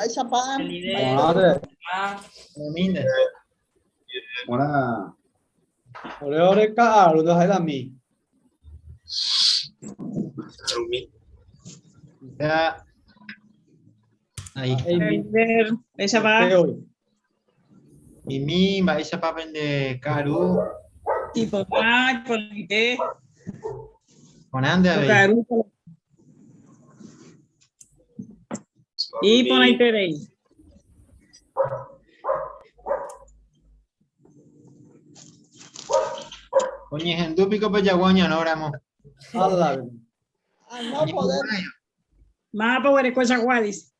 Mba'éichapa? Mínde. Porã. Ore ore ka'aru ndaha'éi Rumi. Ya. Ahí. Mba'éichapa? Mimi, mba'éichapa pende ka'aru? Iporã, iporãite. Porãnte avei. Ka'aru. Iporãiterei. Oñehendu piko pe jagua oñarõramo. A no poder. Mávapa oguereko jagua, dice.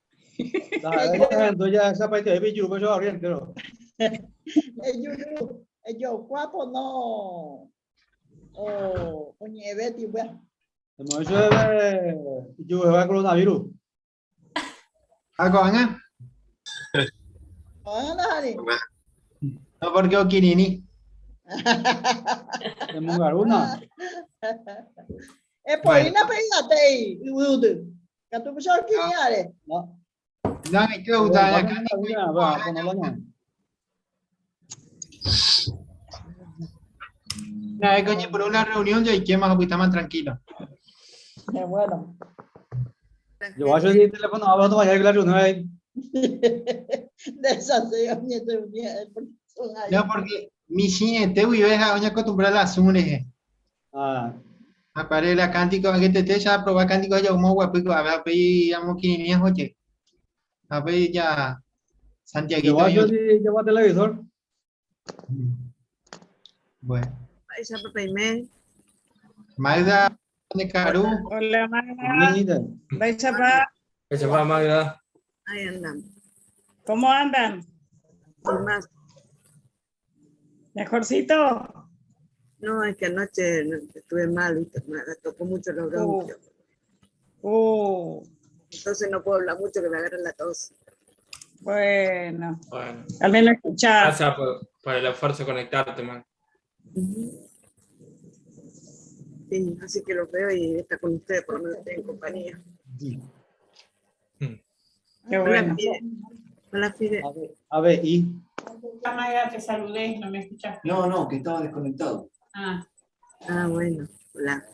Ejuru, ejokuápo no o oñe'ẽvéti upéva. Ha ko'ág̃a? Ko'ág̃a ndaha'éi. No, porque okirirĩ. Epoína pe yvatei yvýuty. Katu upéicha okirirĩ are. No, ite gusta la carne. Una vez que oñepyrũ la reunión, ya hay más opyta más tranquilo. Qué bueno. Yo voy a hacer el teléfono, hablo no vaya a la reunión ahí. Desaseo ñeteunía, porque son ahí. No, porque mi cine te guive ha oñacostumbrar la Zoom reje. Ah. Apare la cántico, a que te te ya probar cántico ya humo guapico, a ver, a pedir amo quininías, oye. A ver, ya Santiaguito. Yo voy a yo- hacer llevo a televisor. Bueno. Mba'éicha peime. Magda de Caru. Hola, Magda. Mira. Mba'éichapa? Mba'éichapa, Magda. Ahí andamos. ¿Cómo andan? Sin más. ¿Mejorcito? No, es que anoche estuve mal, ¿viste? Me tocó mucho los bronquios. Entonces no puedo hablar mucho que me agarren la tos. Bueno. Bueno. Al menos escuchar. Gracias por el esfuerzo de conectarte, man. Sí, así que los veo y está con ustedes, por lo menos estoy en compañía. Sí. Qué Hola, bueno. Fide. Hola, Fide. A ver, a ver, y. Hola, Magda, te saludé, no me escuchaste. No, no, que estaba desconectado. Ah. Ah, bueno, hola.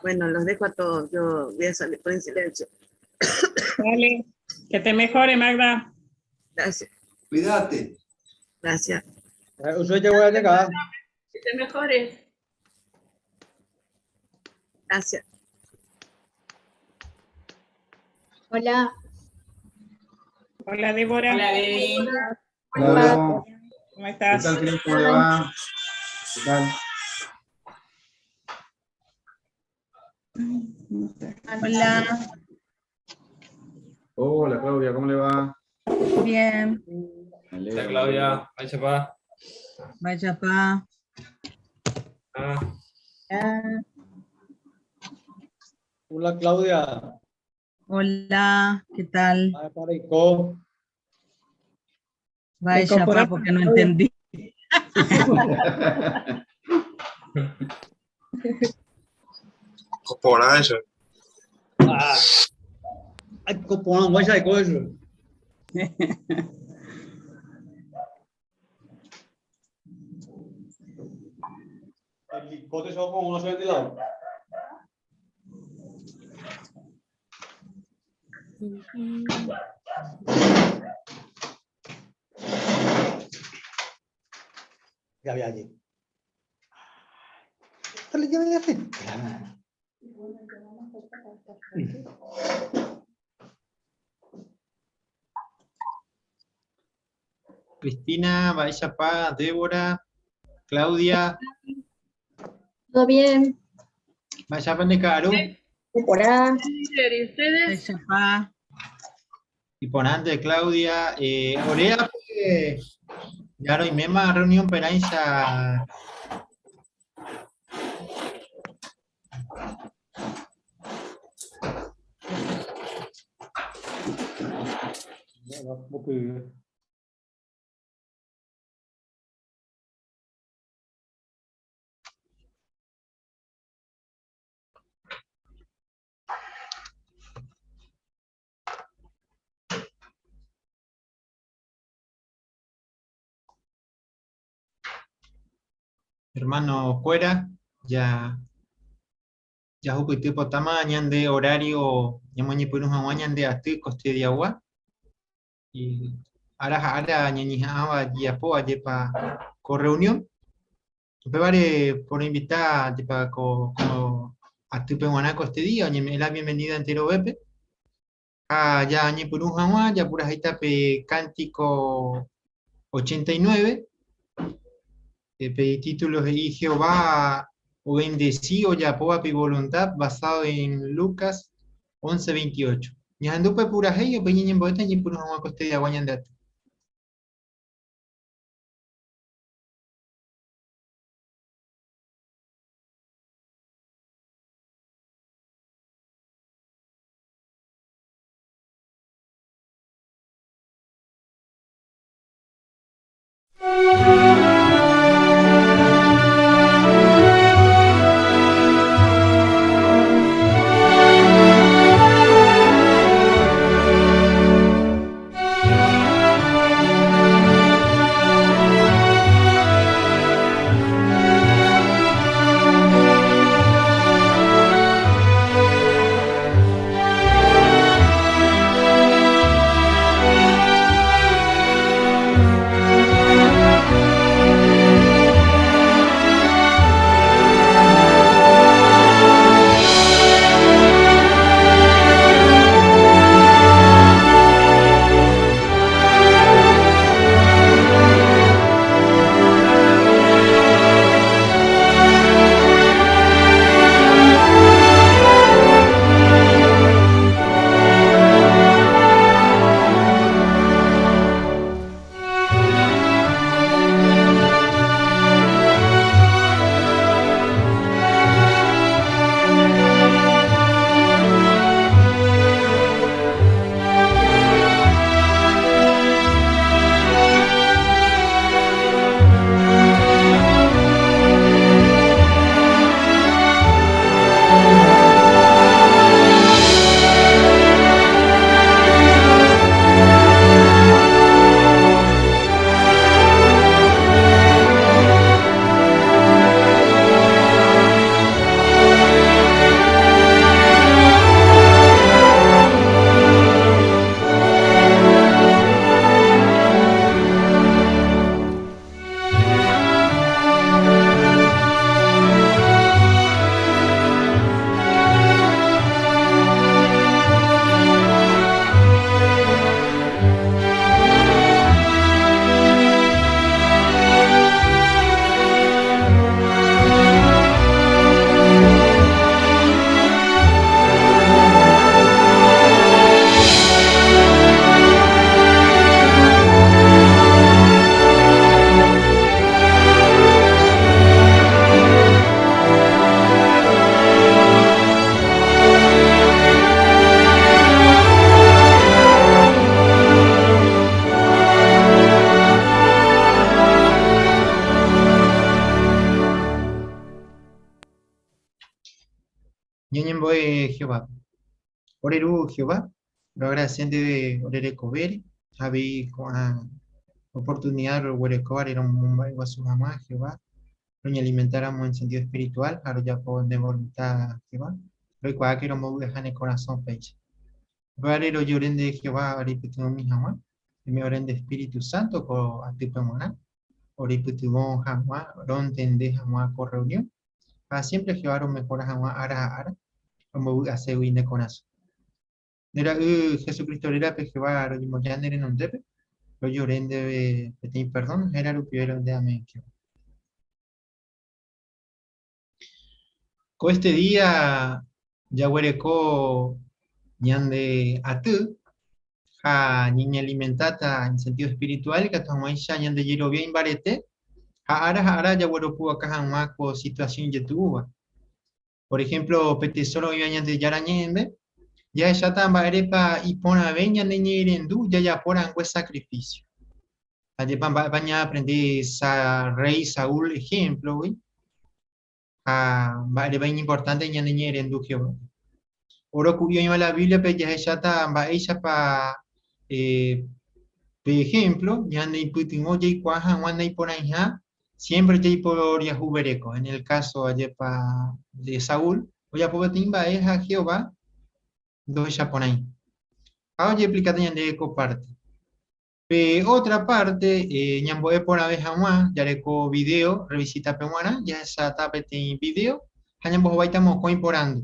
Bueno, los dejo a todos, yo voy a salir por en silencio. Dale, que te mejore, Magda. Gracias. Cuídate. Gracias. Usted llegó a llegar. Que te mejores. Gracias. Hola. Hola, Débora. Hola, Debbie. Hola. ¿Cómo ¿Qué estás? tal, Cris? ¿Cómo le va? ¿Qué tal? Hola. Hola, Claudia, ¿cómo le va? Bien. Me alegro, Hola, Claudia. Vaya pa. Vaya pa. Ah. Ah. Hola, Claudia. Hola, ¿qué tal? Ay, Paricó. Vaya pa, porque no entendí. Por eso. Ah. Ay, copón, vaya de coño. El licote se va con uno ventilador. Ya había allí. Dale, ya voy a hacer. Cristina, Baishapa, Débora, Claudia. ¿Todo bien? Baishapa de Caru. Hola. ¿Y ustedes? Baishapa. Y por antes, Claudia. Orea, pues, ya hoy misma reunión peranza. Bueno, ok. Hermano-kuéra, ja jahupyty potáma ñande horario ñamoñepyrũ hag̃ua ñande aty kostediagua. Ára ha ára ñañeha'ãva jajapo ajépa ko reunión. Upévare poroinvita ajépa ko atýpe g̃uarã kostedía oñeme'ẽ la bienvenida enterovépe. Ha jañepyrũ hag̃ua japurahéita pe cántico 89, pe título he'i Jehová obendeci ojapóva pe voluntad basado en Lucas 11:28. Ñahendu pe purahéi upéi ñañembo'éta ñañepyrũ hag̃ua ko estudiagua ñande aty. Ñañembo'e Jehovápe. Ore Ru Jehová, roagradece ndéve ore rekovére ha avei ko'ã oportunidad roguerekóvare romomba'eguasu hag̃ua Jehová, roñealimentáramo en sentido espiritual ha rojapo nde voluntad Jehová, roikuaáke rombovy'aha ne korasõ péicha. Upévare rojore nde Jehová oreipytyvõmi hag̃ua, eme ore nde Espíritu Santo ko atýpe g̃uarã, oreipytyvõ hag̃ua rontende hag̃ua ko reunión, ha siempre Jehová romejora hag̃ua ára ha ára, rombovy'aségui ne korasõ. Nde ra'y Jesucristo rérape Jehová roñemboja ne renondépe, rojore ndéve peteĩ perdón héra rupive ronde. Amén, Jehová. Ko este día jaguereko ñande aty ha ñañealimentáta en sentido espiritual ikatu hag̃uáicha ñande jerovia imbarete ha ára ha ára jagueropu'aka hag̃ua ko situación ijetu'úva. Por ejemplo, pe tesoro oĩva Ñandejára Ñe'ẽme, jahecháta mba'érepa iporãve ñane ñe'ẽrendu jajapo rangue sacrificio. Ajépa mba'épa ñaaprende sa rréi Saúl ehémplogui ha mba'érepa iñimportánte ñane ñe'ẽrendu Jehovápe. Óro ku'i oĩva la Bíbliape jahecháta mba'éichapa pe ehémplo ñaneipytyvõ jaikuaa hag̃ua naiporãiha Siempre jaiporiahuvereko. En el caso ajépa de Saúl, ojapo peteĩ mba'e ha Jehová ndohechaporãi. Ha ojeexplikáta ñandéve ko párte. Pe ótra párte, ñambo'e porãve hag̃ua, jareko vidéo rrevisítape g̃uarã, jahecháta peteĩ vidéo ha ñambohováita mokõi porandu.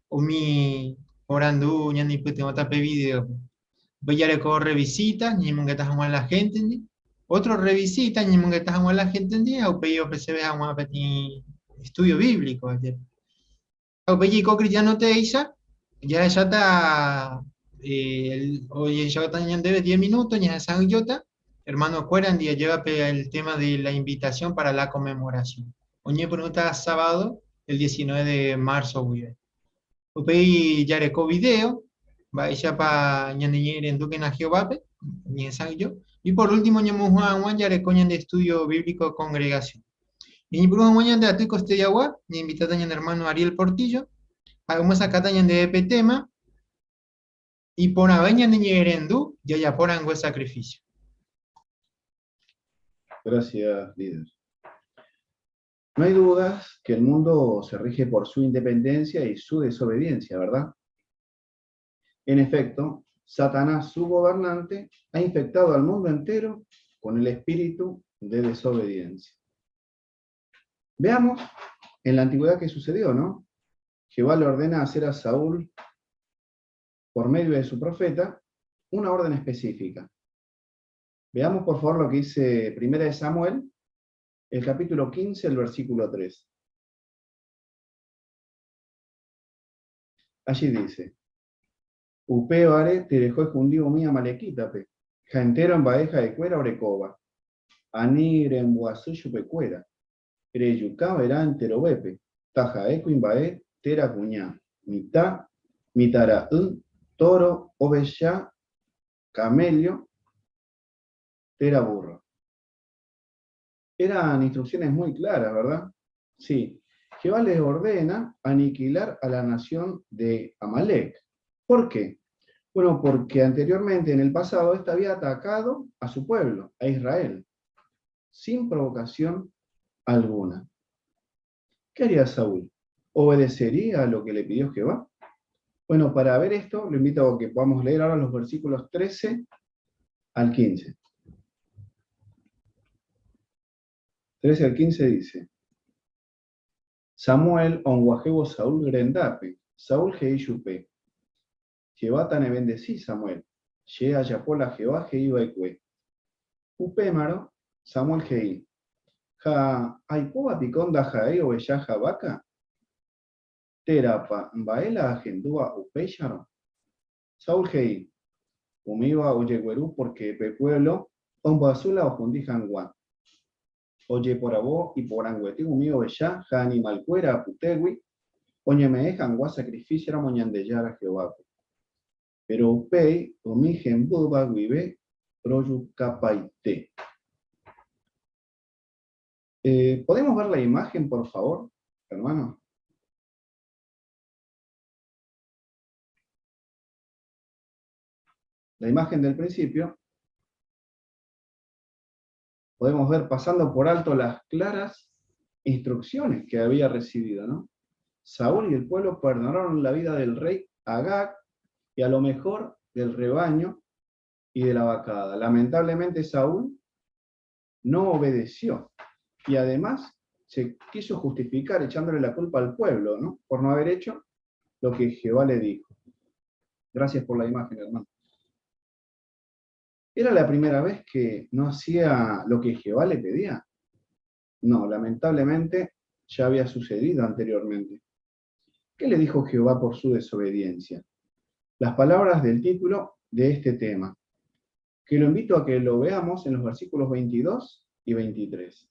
Umi porandu ñaneipytyvõta pe vidéope. Upéi jareko rrevisíta ñañemongeta hag̃ua la héntendi, ótro rrevisíta ñañemongeta hag̃ua la héntendi ha upéi ofreseve hag̃ua peteĩ estúdio bíblico, ajépa. Ha upéi jaiko cristiano teéicha, jahecháta ojehecháta ñandéve 10 minutos, ñahesa'ỹijóta hermano-kuéra ndive ajéva pe el tema de la invitación para la conmemoración. Oñepyrũta sábado el 19 de marzo guive. Upéi jareko video, mba'éichapa ñaneñe'ẽrendúkena Jehovápe, ñehesa'ỹijo. Y por último ñamohu'ã hag̃ua jareko ñande estudio bíblico congregación. Ñañepyrũ hag̃ua ñande aty kostediagua, ñainvitáta ñane ermáno Ariel Portillo, ha'e omyesakãta ñandéve pe téma, Iporãve ñaneñe'ẽrendu jajapo rangue sakrifísio. Gracias, líder. No hay dudas que el mundo se rige por su independencia y su desobediencia, ¿verdad? En efecto, Satanás, su gobernante, ha infectado al mundo entero con el espíritu de desobediencia. Veamos en la antigüedad qué sucedió, ¿no? Jehová le ordena hacer a Saúl, por medio de su profeta, una orden específica. Veamos por favor lo que dice Primera de Samuel, el capítulo 15, el versículo 3. Allí dice, Upévare tereho ehundi umi amalekítape, ha entéro mba'e ha'ekuéra orekóva. Ani remboasy chupekuéra, rejuka va'erã enterovépe, taha'e kuimba'e térã kuña, mitã, mitãra'y, tóro, ovecha, camello térã burro. Eran instrucciones muy claras, ¿verdad? Sí. Jehová les ordena aniquilar a la nación de Amalek. ¿Por qué? Bueno, porque anteriormente, en el pasado, ésta había atacado a su pueblo, a Israel, sin provocación alguna. ¿Qué haría Saúl? ¿Obedecería a lo que le pidió Jehová? Bueno, para ver esto, lo invito a que podamos leer ahora los versículos 13 al 15. 13 al 15 dice, Samuel og̃uahẽvo Saúl rendápe, Saúl he'i chupe, Jehová tanevendesi, Samuel, che ajapo la Jehová he'i va'ekue. Upémarõ, Samuel he'i, Ha aipóva piko ndaha'éi ovecha ha vaka? Térãpa mba'e la ahendúva upéicharõ? Saúl he'i, Umíva ojegueru pórke pe puévlo ombyasy la ohundi hag̃ua. Ojeporavo iporãnguete umi ovecha ha animalkuéra apytégui oñeme'ẽ hag̃ua sakrifísioramo Ñandejára Jehovápe. Péro upéi umi hembýva guive rojukapaite. ¿Podemos ver la imagen, por favor, hermano? La imagen del principio, podemos ver pasando por alto las claras instrucciones que había recibido, ¿no? Saúl y el pueblo perdonaron la vida del rey Agag y a lo mejor del rebaño y de la vacada. Lamentablemente Saúl no obedeció y además se quiso justificar echándole la culpa al pueblo, ¿no? Por no haber hecho lo que Jehová le dijo. Gracias por la imagen, hermano. ¿Era la primera vez que no hacía lo que Jehová le pedía? No, lamentablemente ya había sucedido anteriormente. ¿Qué le dijo Jehová por su desobediencia? Las palabras del título de este tema, que lo invito a que lo veamos en los versículos 22 y 23.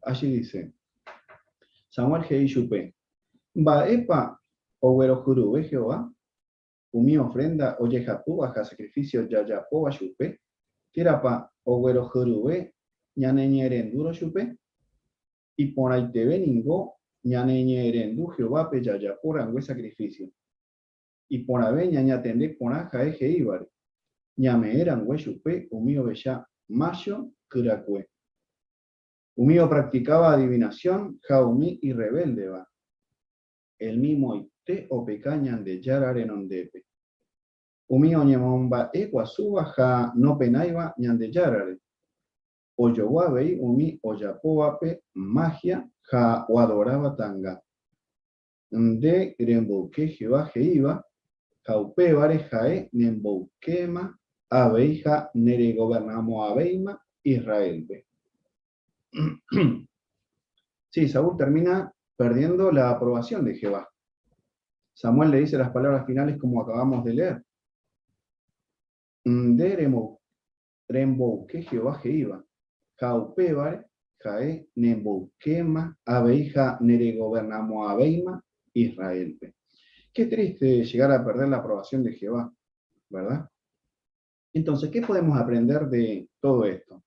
Allí dice, Samuel he'i chupe, Mba'épa oguerojuruve Jehová? Umi ofrenda ojehapýva ha sakrifísio jajapóva chupe, térãpa oguerojuruve ñaneñe'ẽrendúrõ chupe? Iporãiteve ningo ñaneñe'ẽrendu Jehovápe jajapo rangue sakrifísio. Iporãve ñañatende porã ha'e he'ívare. Ñame'ẽ rangue chupe umi ovecha mácho kyrakue. Umi opracticáva adivinación ha umi irrevéldeva, elmimoite opeka Ñandejára renondépe. Umi oñemomba'e guasúva ha nopenáiva Ñandejárare, ojogua avei umi ojapóvape magia ha oadoráva ta'anga. Nde remboyke Jehová he'íva, ha upévare ha'e nemboykéma avei ha neregovernamo'ãvéima Israélpe. Sí, Saúl termina perdiendo la aprobación de Jehová. Samuel le dice las palabras finales como acabamos de leer. Nde remboyke Jehová he'íva, ha upévare ha'e nemboykéma avei ha neregovernamo'ãvéima Israélpe. Qué triste llegar a perder la aprobación de Jehová, ¿verdad? Entonces, ¿qué podemos aprender de todo esto?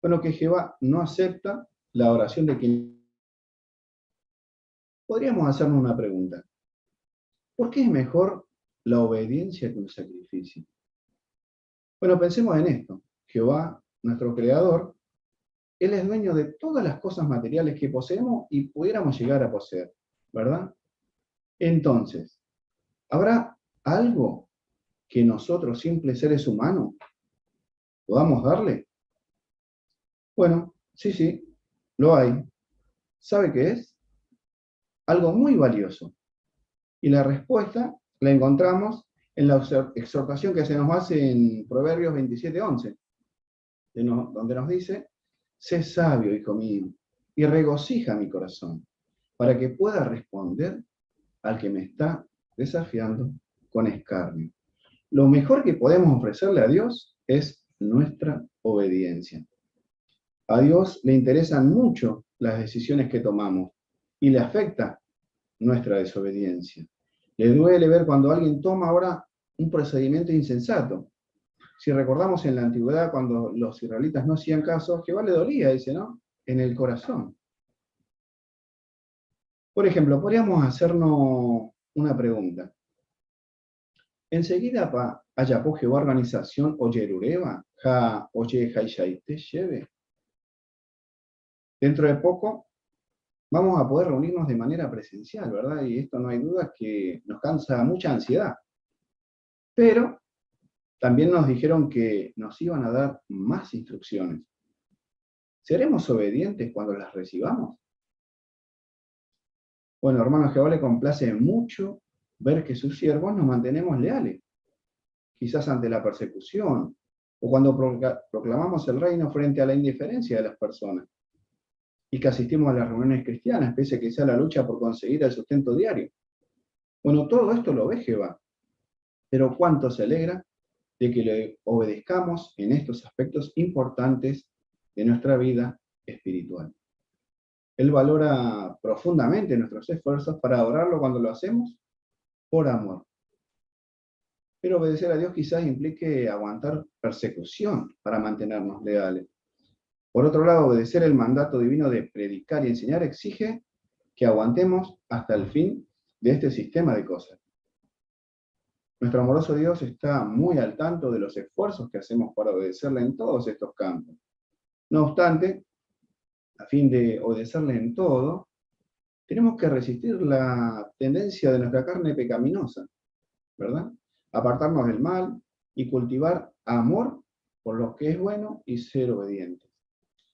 Bueno, que Jehová no acepta la oración de quien... Podríamos hacernos una pregunta. ¿Por qué es mejor la obediencia que un sacrificio? Bueno, pensemos en esto. Jehová, nuestro Creador, Él es dueño de todas las cosas materiales que poseemos y pudiéramos llegar a poseer, ¿verdad? Entonces, ¿habrá algo que nosotros, simples seres humanos, podamos darle? Bueno, sí, sí, lo hay. ¿Sabe qué es? Algo muy valioso. Y la respuesta la encontramos en la exhortación que se nos hace en Proverbios 27:11, donde nos dice, sé sabio, hijo mío, y regocija mi corazón, para que pueda responder al que me está desafiando con escarnio. Lo mejor que podemos ofrecerle a Dios es nuestra obediencia. A Dios le interesan mucho las decisiones que tomamos y le afecta nuestra desobediencia. Le duele ver cuando alguien toma ahora un procedimiento insensato. Si recordamos en la antigüedad, cuando los israelitas no hacían caso, Jehová le dolía, dice, ¿no? En el corazón. Por ejemplo, podríamos hacernos una pregunta. Enseguida pa ayapó Jehová organización ojerureva, ja ojehaishaite chéve. Dentro de poco vamos a poder reunirnos de manera presencial, ¿verdad? Y esto no hay duda que nos causa mucha ansiedad. Pero también nos dijeron que nos iban a dar más instrucciones. ¿Seremos obedientes cuando las recibamos? Bueno, hermanos, Jehová le complace mucho ver que sus siervos nos mantenemos leales, quizás ante la persecución, o cuando proclamamos el reino frente a la indiferencia de las personas, y que asistimos a las reuniones cristianas, pese a que sea la lucha por conseguir el sustento diario. Bueno, todo esto lo ve Jehová, pero cuánto se alegra de que le obedezcamos en estos aspectos importantes de nuestra vida espiritual. Él valora profundamente nuestros esfuerzos para adorarlo cuando lo hacemos por amor. Pero obedecer a Dios quizás implique aguantar persecución para mantenernos leales. Por otro lado, obedecer el mandato divino de predicar y enseñar exige que aguantemos hasta el fin de este sistema de cosas. Nuestro amoroso Dios está muy al tanto de los esfuerzos que hacemos para obedecerle en todos estos campos. No obstante, a fin de obedecerle en todo, tenemos que resistir la tendencia de nuestra carne pecaminosa, ¿verdad? Apartarnos del mal y cultivar amor por lo que es bueno y ser obedientes.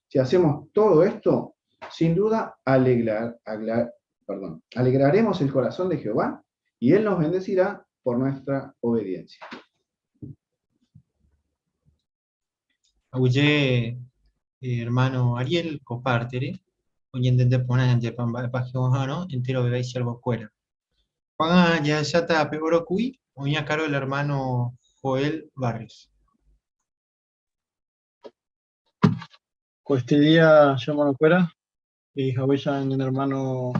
Si hacemos todo esto, sin duda alegraremos el corazón de Jehová y Él nos bendecirá por nuestra obediencia. Aguyje hermano Ariel ko pártere, oñentende porã ñandépa mba'épa Jehová enteroveva isiervokuéra. Ko'ág̃a jahecháta pe oroku'i oĩ a cargo el hermano Joel Barrios. Ko este día che hermanokuéra, he'i haguéicha ñane hermano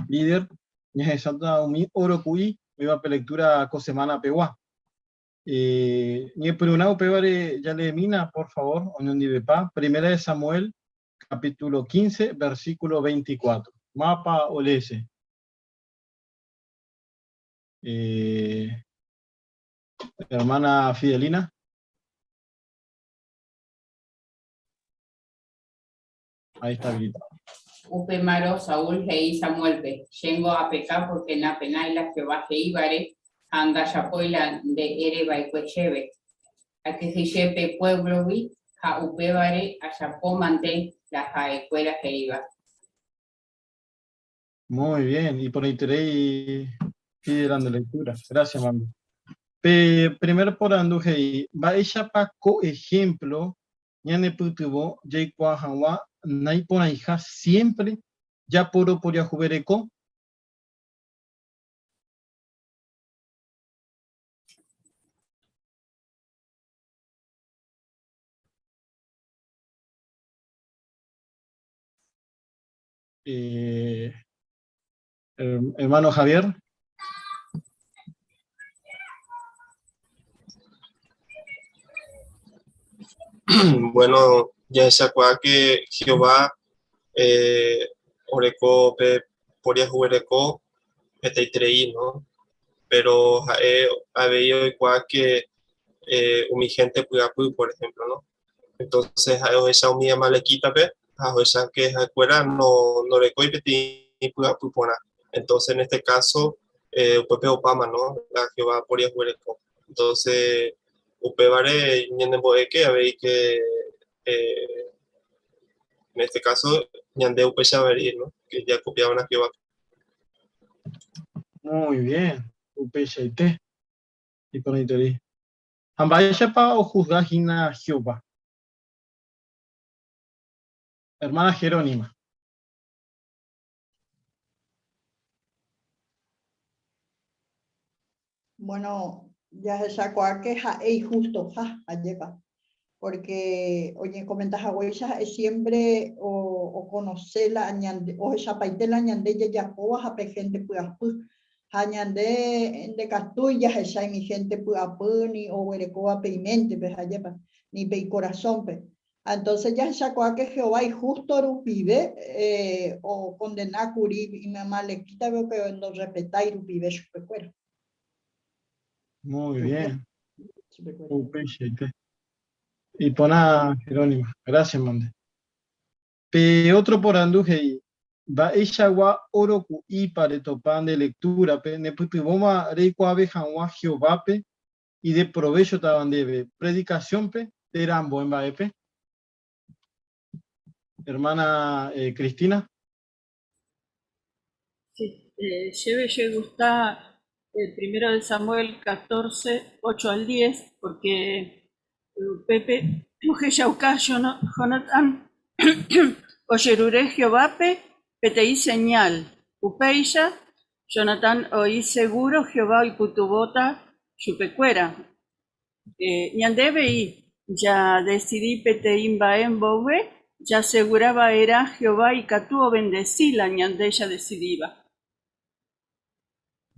líder, ñahecháta umi oroku'i oĩva pe lectura ko semana pegua. Ñepyrũrã upévare jaleemína, por favor, oñondivepa, Primera de Samuel, capítulo 15, versículo 24. Mávapa oleese. Hermana Fidelina. Ahí está habilitado. Upémarõ Saúl he'i Samuélpe, Chéngo apeka pórke napenái la Jehová he'ívare ha ndajapói la nde ere va'ekue chéve. Akyhyje pe puévlogui ha upévare ajapómante la ha'ekuéra he'íva. Muy bien, iporãiterei líder de lectura. Gracias, mami. Pe primer porandu he'i, mba'éichapa ko ejemplo ñanepytyvõ jaikuaa hag̃ua naiporãiha siémpre japoroporiahuvereko? Eh, hermano Javier. Bueno, jahechakuaa que Jehová eh, oreko pe poriahuvereko hetaiterei, no? Pero ha'e avei oikuaa que eh, umi gente py'apy, por ejemplo, no? Entonces ha'e ohecha umi amalekítape ha ohecha que ha'ekuéra no ndorekói peteĩ py'apy porã. Entonces en este caso eh, upépe opáma, no? La Jehová poriahuvereko. Entonces upévare ñanembo'éke avei que eh, en este caso ñande upéicha avei, no? Que ya copiaban a Jehová. Muy bien, upeichaite. Iporãiterei. Ha mba'éichapa ohusga hína Jehová? Hermana Jerónima. Bueno, jahechakuaáke ha'e ihustoha, ajépa, porque oñekomenta haguéicha ha'e siempre oconoce la ñande, ohechapaite la ñande jajapóva ha pe gente py'apy. Ha ñande ndekatúi jahecha umi gente py'apy ni oguerekóva pe iméntepe, ajépa, ni pe icorazónpe. Ha entonces jahechakuaa que Jehová ijusto rupive ocondena kuri umi amalekítape upe ndorrespetái rupive chupekuéra. Muy bien. Upeichaite. Iporã, Jerónima. Gracias, mande. Pe otro porandu he'i, Mba'eichagua óro ku'ípa retopa nde lectura-pe nepytyvõva reikuaave hag̃ua Jehovápe ideprovéchotava ndéve predikasiónpe térã ambue mba'épe? Hermana Cristina. Sí, chéve chegusta el primero de Samuel 14, 8 al 10, porque upépe ohechauka Jonatán ojerure Jehovápe peteĩ señal. Upéicha Jonatán oĩ segúro Jehová oipytyvõta chupekuéra. Ñande avei jadesidi peteĩ mba'e mboyve jaasegura va'erã Jehová ikatu ovendesi la ñande jadesidíva.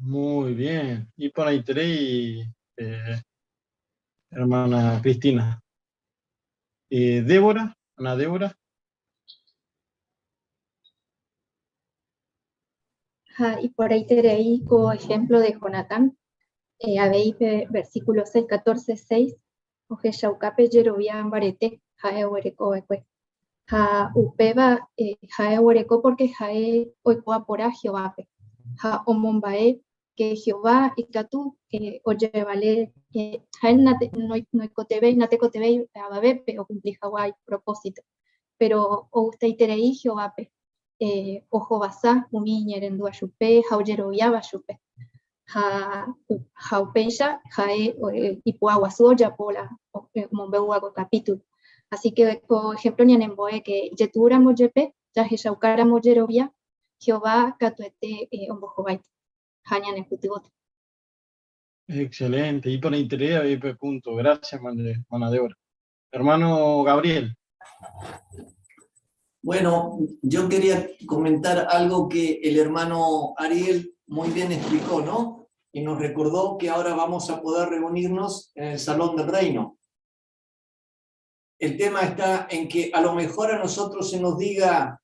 Muy bien. Iporãiterei, hermana Cristina. Débora, Ana Débora. Ha iporãiterei ko ejemplo de Jonatán, avei pe versículo 6, 14, 6, ohechauka pe jerovia mbarete ha'e oguereko va'ekue. Ha upéva ha'e oguereko porque ha'e oikuaa porã Jehovápe, ha omomba'e ke Jehová ikatu ojevale ha'e noikotevẽi, natekotevẽi avavépe okumpli hag̃ua ipropósito. Péro ogustaiterei Jehovápe ohovasa umi iñe'ẽrendúva chupe ha ojeroviáva chupe. Ha, ha upéicha ha'e ipy'aguasu ojapo la omombe'úva ko kapítulo. Así ke ko ehémplo ñanembo'e ke ijetu'úramo jepe, jahechaukáramo jerovia, Jehová katuete ombohováita ha ñanepytyvõta. Excelente, iporãiterei avei pe punto. Gracias, hermana Débora. Hermano Gabriel. Bueno, yo quería comentar algo que el hermano Ariel muy bien explicó, ¿no? Y nos recordó que ahora vamos a poder reunirnos en el Salón del Reino. El tema está en que a lo mejor a nosotros se nos diga,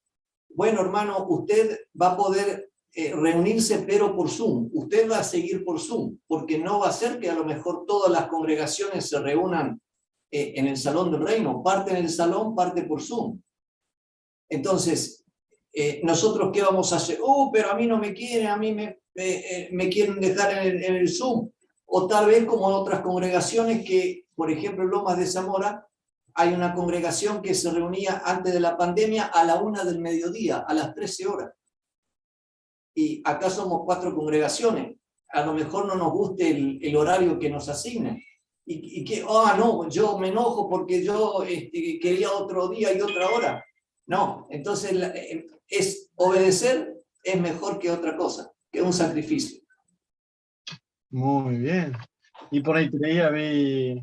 bueno, hermano, usted va a poder reunirse pero por Zoom, usted va a seguir por Zoom, porque no va a ser que a lo mejor todas las congregaciones se reúnan en el Salón del Reino, parte en el salón, parte por Zoom. Entonces, eh, ¿nosotros qué vamos a hacer? Oh, pero a mí no me quieren, a mí me, eh, me quieren dejar en el, Zoom. O tal vez como en otras congregaciones que, por ejemplo, en Lomas de Zamora, hay una congregación que se reunía antes de la pandemia a la una del mediodía, a las 13 horas. Y acá somos cuatro congregaciones. A lo mejor no nos guste el, horario que nos asignen. Y, que, ah, no, yo me enojo porque yo este, quería otro día y otra hora. No, entonces eh, es obedecer es mejor que otra cosa, que un sacrificio. Muy bien. Y por ahí te vi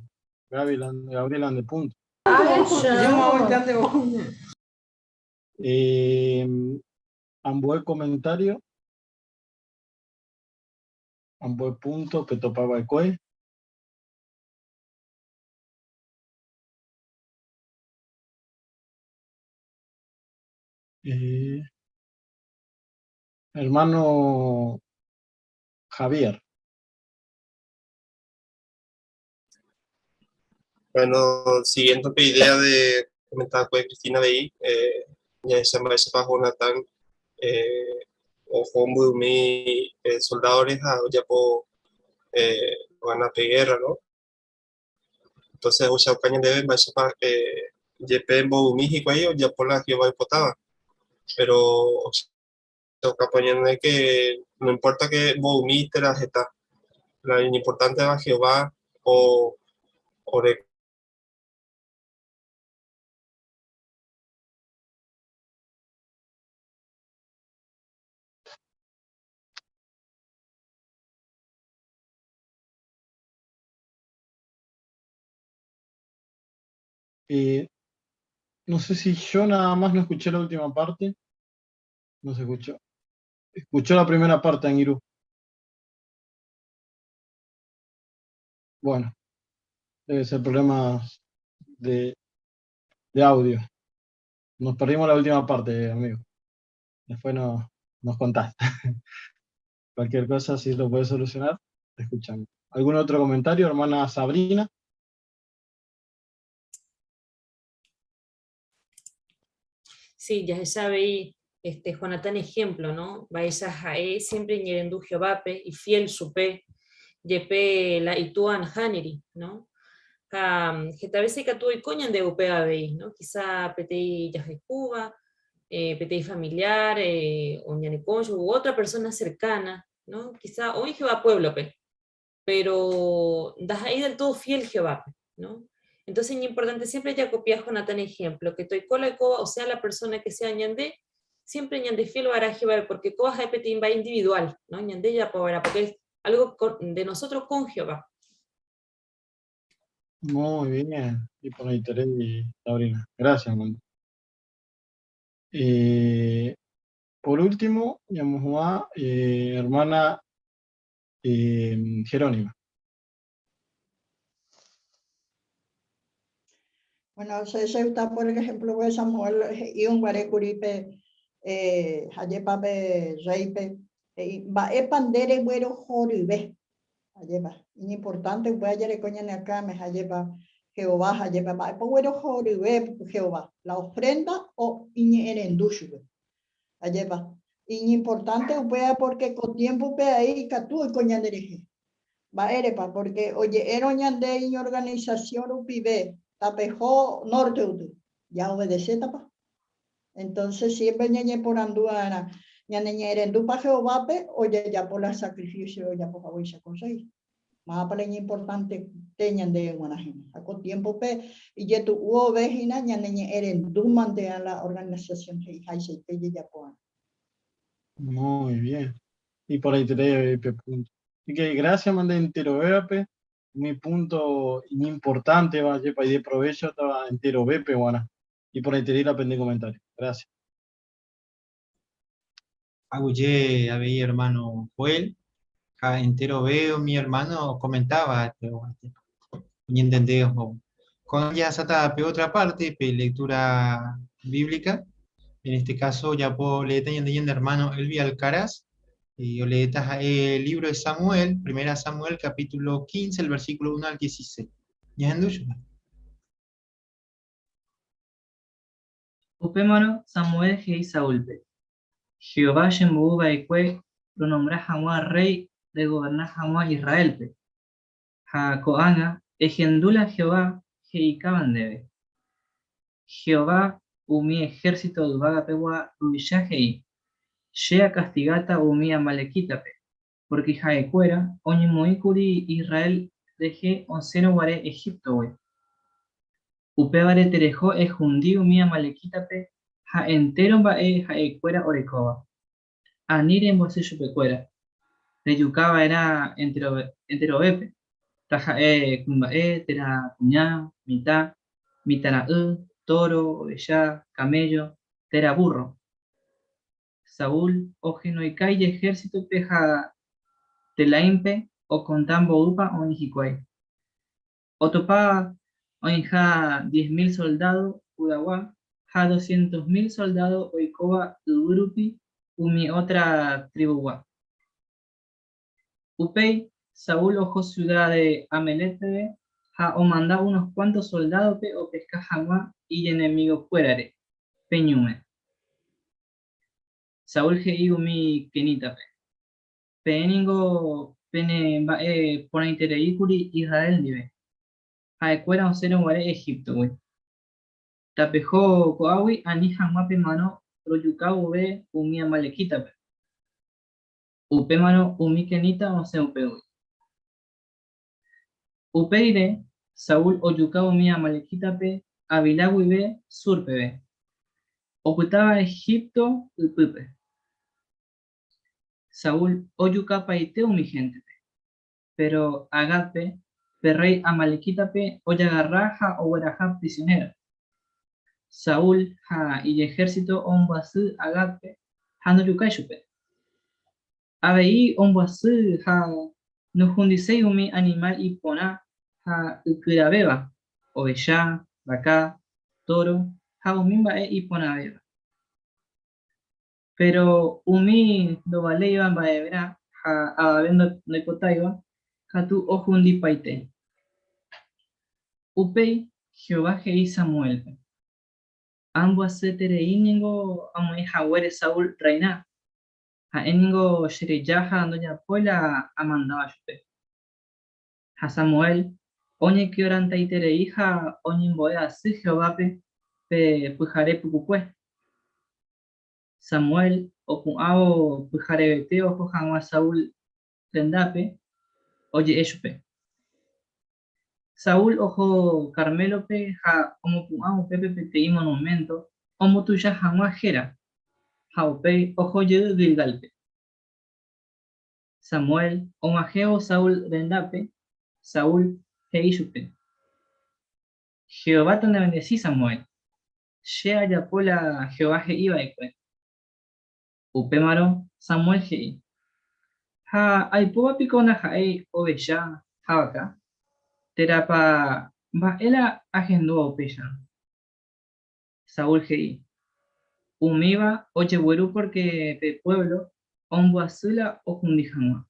Gabriel de punto. Eh, ambue comentario. Ambue punto petopaba cue. Eh, hermano Javier. Bueno, siguiendo la idea de comentar con Cristina de ahí, eh, ya se llama ese Jonathan, eh, o mi eh, soldadores ya po eh, van a guerra, ¿no? Entonces, o sea, caña debe va eh, yepe mbo ahí o ya por la Jehová potaba. Pero, o sea, que no importa que mbo te la jeta, la importante es Jehová o o de Eh, no sé si yo nada más no escuché la última parte. No se escuchó. Escuchó la primera parte en Irú. Bueno, debe ser problemas de, de audio. Nos perdimos la última parte, amigo. Después no, nos contás. Cualquier cosa, si lo puedes solucionar, te escuchamos. ¿Algún otro comentario, hermana Sabrina? Sí, ya se sabe, este, Jonatán ejemplo, ¿no? Baeza jae, siempre ñerendu Jehovape, y fiel supe, yepe la ituan haniri, ¿no? Veces que y coñan de upea ¿no? Quizá petei yajecuba, eh, petei familiar, eh, o ñaneconcho, u otra persona cercana, ¿no? Quizá hoy Jehová pueblo, pe, pero das ahí del todo fiel Jehová, ¿no? Entonces es importante siempre ya copiar Jonatán ejemplo, que toy cola o sea la persona que sea ñandé, siempre ñandé fiel o hará Jehová, porque coa va individual, ¿no? Ñandé ya porque es algo de nosotros con Jehová. Muy bien, y por ahí y Sabrina. Gracias, man. Eh, por último, llamamos a eh, hermana eh, Jerónima. Bueno, se está por ejemplo de Samuel y un guarecuripe, eh, hayepape, reipe, va e pandere güero joribe, hayepa, importante, voy a ayer coña acá, me hayepa, Jehová, hayepa, va e güero joribe, Jehová, la ofrenda o iñe hayepa, importante, porque con tiempo pe ahí, catú y coña dereje, va erepa, porque oye, era de organización upibe, tapejó norte ya obedece tapa. Entonces siempre ñeñe por anduana, ñaneñe erendu pa Jehová pe, oye ya por la sacrificio, ya por favor se conseguir. Más para importante teñan de guanajina. A con tiempo pe, y ye tu uo vejina, ñaneñe erendu mante a la organización se ya por. Muy bien. Y por ahí te leo, punto. Así que gracias, mandé entero veape. Mi punto importante va a de provecho estaba entero bepe, guana. Y por ahí te la pende comentario. Gracias. Aguye, había hermano Joel, entero veo, mi hermano comentaba, y entendé, con ya sata otra parte, pe lectura bíblica, en este caso ya puedo leer de hermano Elvi Alcaraz, y yo leí el libro de Samuel, primera Samuel, capítulo 15, el versículo 1 al 16. ¿Ya? Upémarõ Samuel he'i Saúlpe, Jehová chembou va'ekue ronombra hag̃ua rréi regoverna hag̃ua Israélpe. Ha ko'ág̃a ehendu la Jehová he'ikáva ndéve. Jehová umi ehérsito yvagapegua ruvicha he'i, 'Che akastigáta umi amalequítape, pórke ha'ekuéra oñemoĩ kuri Israel rehe osẽrõ guare Egíptogui. Upévare tereho ehundi umi amalequítape ha entéro mba'e ha'ekuéra orekóva. Ani rembohasy chupekuéra. Rejuka va'erã enterovépe, taha'e kuimba'e térã kuña, mitã, mitãra'y, tóro, ovecha, kaméllo térã vúrro. Saúl ohenoika ijehérsitope ha Telaímpe okonta mboýpa oĩ hikuái. Otopa oĩha 10,000 soldádo Judagua ha 200,000 soldádo oikóva yvy rupi umi ótra trivugua. Upéi Saúl oho siuda de Amelec peve ha omanda unos kuánto soldádope opeska hag̃ua iñenemigokuérare pe ñúme. Saúl he'i umi kenítape, Peẽ ningo pene mba'e porãiterei kuri Israel ndive, ha'ekuéra osẽrõ guare Egíptogui. Tapeho ko'águi ani hag̃ua pemano rojuka vove umi amalequítape. Upémarõ umi quenita osẽ upégui. Upe rire, Saúl ojuka umi amalequítape Havilá guive Sur peve, opytáva Egipto ypýpe. Saúl ojukapaite umi héntepe. Péro Agágpe, pe rréi amalequítape ojagarra ha ogueraha prisionéro. Saúl ha ijehérsito ombyasy Agágpe ha ndojukái chupe. Avei ombyasy ha nohundiséi umi animál iporã ha ykyravéva, ovecha, vaka, tóro ha umi mba'e iporãvéva. Péro umi ndovaléiva mba'everã ha avave ndoipotáiva, katu ohundipaite. Upéi Jehová he'i Samuélpe, Ambyasyeterei ningo amoĩ haguére Saúl rreirã, ha'e ningo chereja ha ndojapói la amandáva chupe. Ha Samuel oñekeorantaiterei ha oñembo'e asy Jehovápe pe pyhare pukukue. Samuel opu'ãvo pyharevete oho hag̃ua Saúl rendápe, oje'e chupe. Saúl oho Carmélope ha omopu'ã upépe peteĩ monuménto ombotuicha hag̃ua héra, ha upéi oho jey Guilgálpe. Samuel og̃uahẽvo Saúl rendápe, Saúl he'i chupe, Jehová tanevendesi Samuel. Che ajapo la Jehová he'i va'ekue. Upémarõ Samuel he'i, Ha aipóva piko ndaha'éi ovecha ha vaka? Térãpa mba'e la ahendúva upéicharõ? Saúl he'i, Umíva ojegueru pórke pe puévlo ombyasy la ohundi hag̃ua.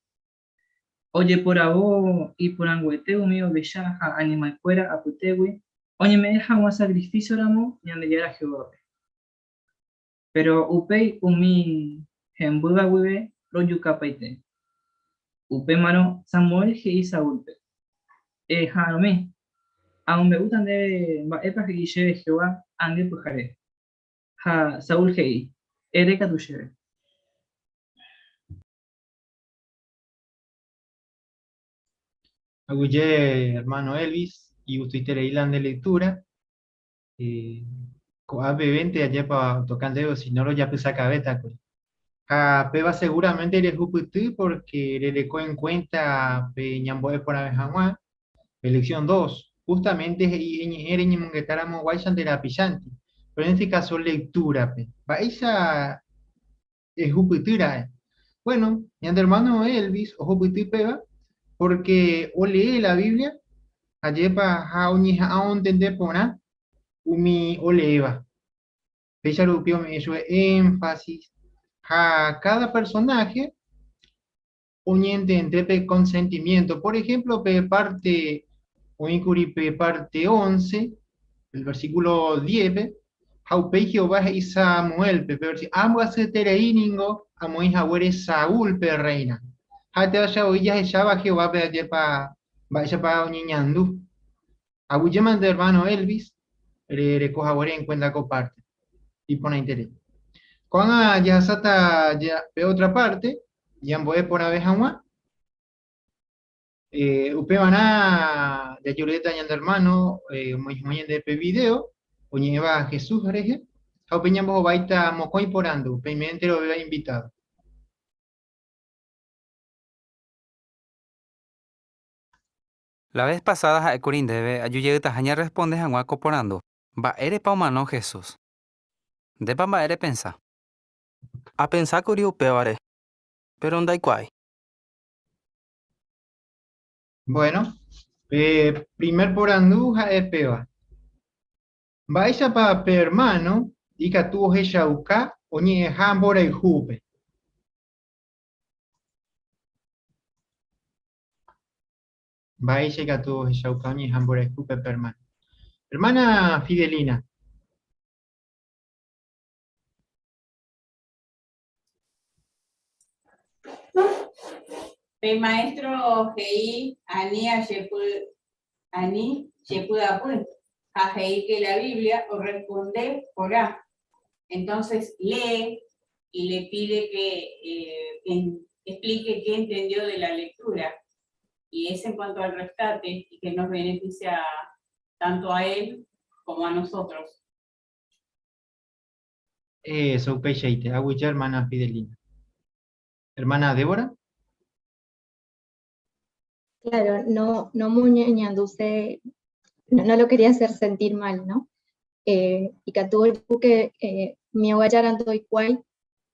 Ojeporavo iporãnguete umi ovecha ha animalkuéra apytégui oñeme'ẽ hag̃ua sakrifísioramo Ñandejára Jehovápe. Péro upéi umi hembýva guive rojukapaite. Upémarõ Samuel he'i Saúlpe, Eha'arõmi, amombe'úta ndéve mba'épa he'i chéve Jehová ange pyhare. Ha Saúl he'i, Ere katu chéve. Aguyje hermano Elvis, igustoiterei la nde lectura. Ko'ã pevénte ajépa otoka ndéve, si no rojapysakavéta kuri. Ha péva seguramente rehupyty porque rereko en cuenta pe ñambo'e porãve hag̃ua pe lección dos. Justamente he'i eñe'ẽ reñemongetáramo guáicha nde rapichánte. Pero en este caso lectura-pe. Mba'éicha ehupyty ra'e. Bueno, ñande hermano Elvis ohupyty péva porque olee la Biblia ajépa ha oñeha'ã ontende porã umi oleéva. Péicha rupi ome'ẽ chupe énfasis ha cada personaje oñentende pe consentimiento. Por ejemplo, pe parte oĩkuri pe parte 11, el versículo 10-pe, Ha upéi Jehová he'i Samuélpe, pe versículo, Ambyasyeterei ningo amoĩ haguére Saúlpe rréina. Ha'etévaicha voi jahecháva Jehovápe ajépa mba'éichapa oñeñandu. Aguyjémante ermáno Elvis rereko haguére enkuénta ko párte. Iporãiterei. Ko'ág̃a jahasáta pe ótra párte, ñambo'e porãve hag̃ua. Upevarã jajeruréta ñande ermáno omoĩ hag̃ua ñandéve pe vidéo oñe'ẽva Jesús rehe, ha upéi ñambohováita mokõi porandu, peime enterovéva invitádo. La ves pasada ha'ékuri ndéve ajujeytaha ñarresponde hag̃ua ko porandu, Mba'érepa omano Jesús? Ndépa mba'e repensa? Apensákuri upévare, péro ndaikuaái. Bueno, pe primer porandu ha'e péva. Mba'éichapa pe ermáno ikatu ohechauka oñe'ẽha mborayhúpe? Mba'éicha ikatu ohechauka oñe'ẽha mborayhúpe pe ermáno? Ermána Fidelina. Pe maestro he'i ani ajepy, ani chepy'apy, ha he'i que la Biblia orresponde porã. Entonces lee y le pide que explique qué entendió de la lectura. Y es en cuanto al rescate y que nos beneficia tanto a él como a nosotros. Eso, upeichaite. Aguyje hermana Fidelina. Hermana Débora. Claro, no, no muñeñanduse, no, no lo quería hacer sentir mal, ¿no? Ikatu ojehu que mi ogajára ndoikuái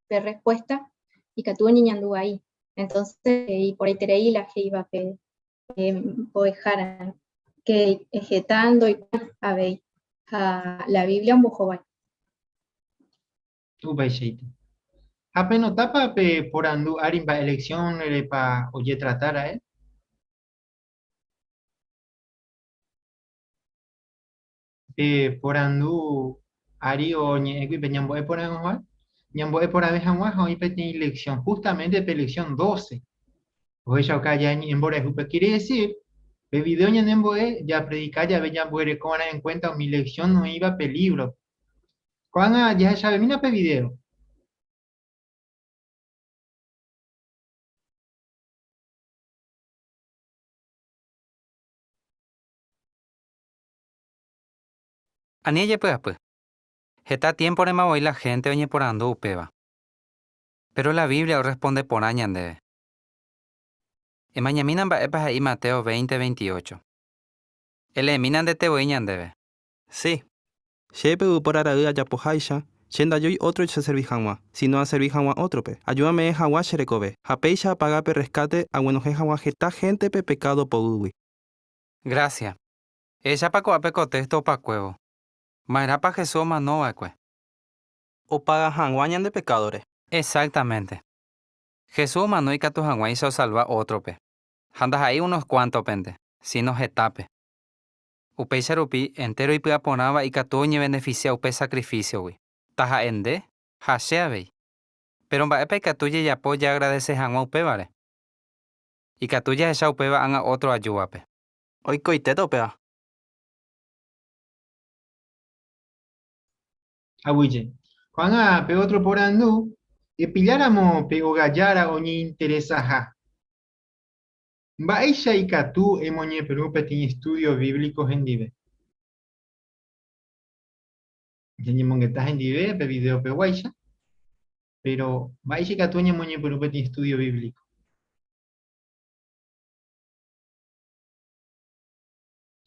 pe respuesta, ikatu oñeñandu vai. Entonces, iporãiterei la he'iva pe mbo'ehára, que heta ndoikuái avei, ha la Biblia ombohovái. Upeichaite. Ha penotápa pe porandu ári mba'e lección repa ojetrata ra'e? Pe porandu ári oñe'ẽgui pe ñambo'e porã hag̃ua, ñambo'e porãve hag̃ua ha oĩ peteĩ lección, justamente pe lección 12. Ohechauka aja ñe'ẽ mborayhúpe. Quiere decir, pe video ñanembo'e japredika jave ñambo'erekova'erã en cuenta umi lección oĩva pe libro-pe. Ko'ág̃a jahechavemína pe video. Ani ejepy'apy. Heta tiémporema voi la hénte oñeporandu upéva. Péro la Biblia orresponde porã ñandéve. Emañamína mba'épa he'i Mateo 20, 28. Eleemína ndete voi ñandéve. Sí. Che pe yvypóra ra'y ajapoháicha, che ndajúi ótro cheservi hag̃ua, síno aservi hag̃ua ótrope, aju ame'ẽ hag̃ua che rekove, ha péicha apaga pe rreskáte aguenohẽ hag̃ua heta héntepe pekádo poguýgui. Grásia. Ehechápa ko'ápe ko téxto opakuévo. Ma'erãpa Jesús omano va'ekue? Opaga hag̃ua ñande pekádore. Exactamente. Jesús omano ikatu hag̃uáicha osalva ótrope, ha ndaha'éi unos kuántopente, síno hetápe. Upéicha rupi, entéro ipy'aporãva ikatu oñevenefisia upe sakrifísiogui, taha'e nde ha che avei. Péro mba'épa ikatu jajapo jaagradese hag̃ua upévare? Ikatu jahecha upéva ág̃a ótro ajúvape. Oikoitéta upéva. Aguyje. Ko'ág̃a pe ótro porandu, epilláramo pe ogajára oñeinteresaha. Mba'éicha ikatu emoñepyrũ peteĩ estúdio bíblico hendive? Ñañemongeta hendive pe videopeguáicha, péro mba'éicha ikatu oñemoñepyrũ peteĩ estúdio bíblico?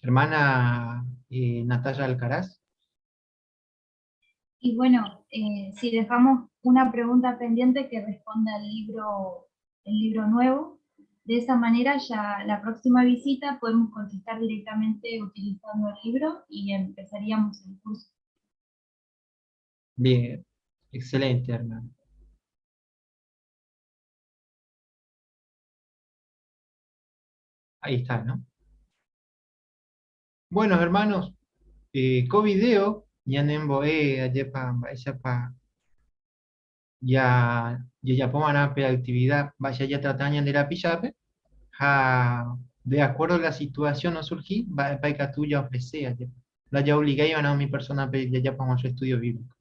Hermana Natalia Alcaraz. Y bueno, si dejamos una pregunta pendiente que responda el libro nuevo, de esa manera ya la próxima visita podemos contestar directamente utilizando el libro y empezaríamos el curso. Bien, excelente, hermano. Ahí está, ¿no? Bueno, hermanos, ko video. Ñanembo'e ajépa mba'éichapa jajapo va'erã pe actividad mba'éicha jatrata ñande rapichápe ha de acuerdo la situación osurgi mba'épa ikatu jaofrece ajépa. Ndajaobligái va'erã umi persona-pe jajapo hag̃ua su estudio bíblico.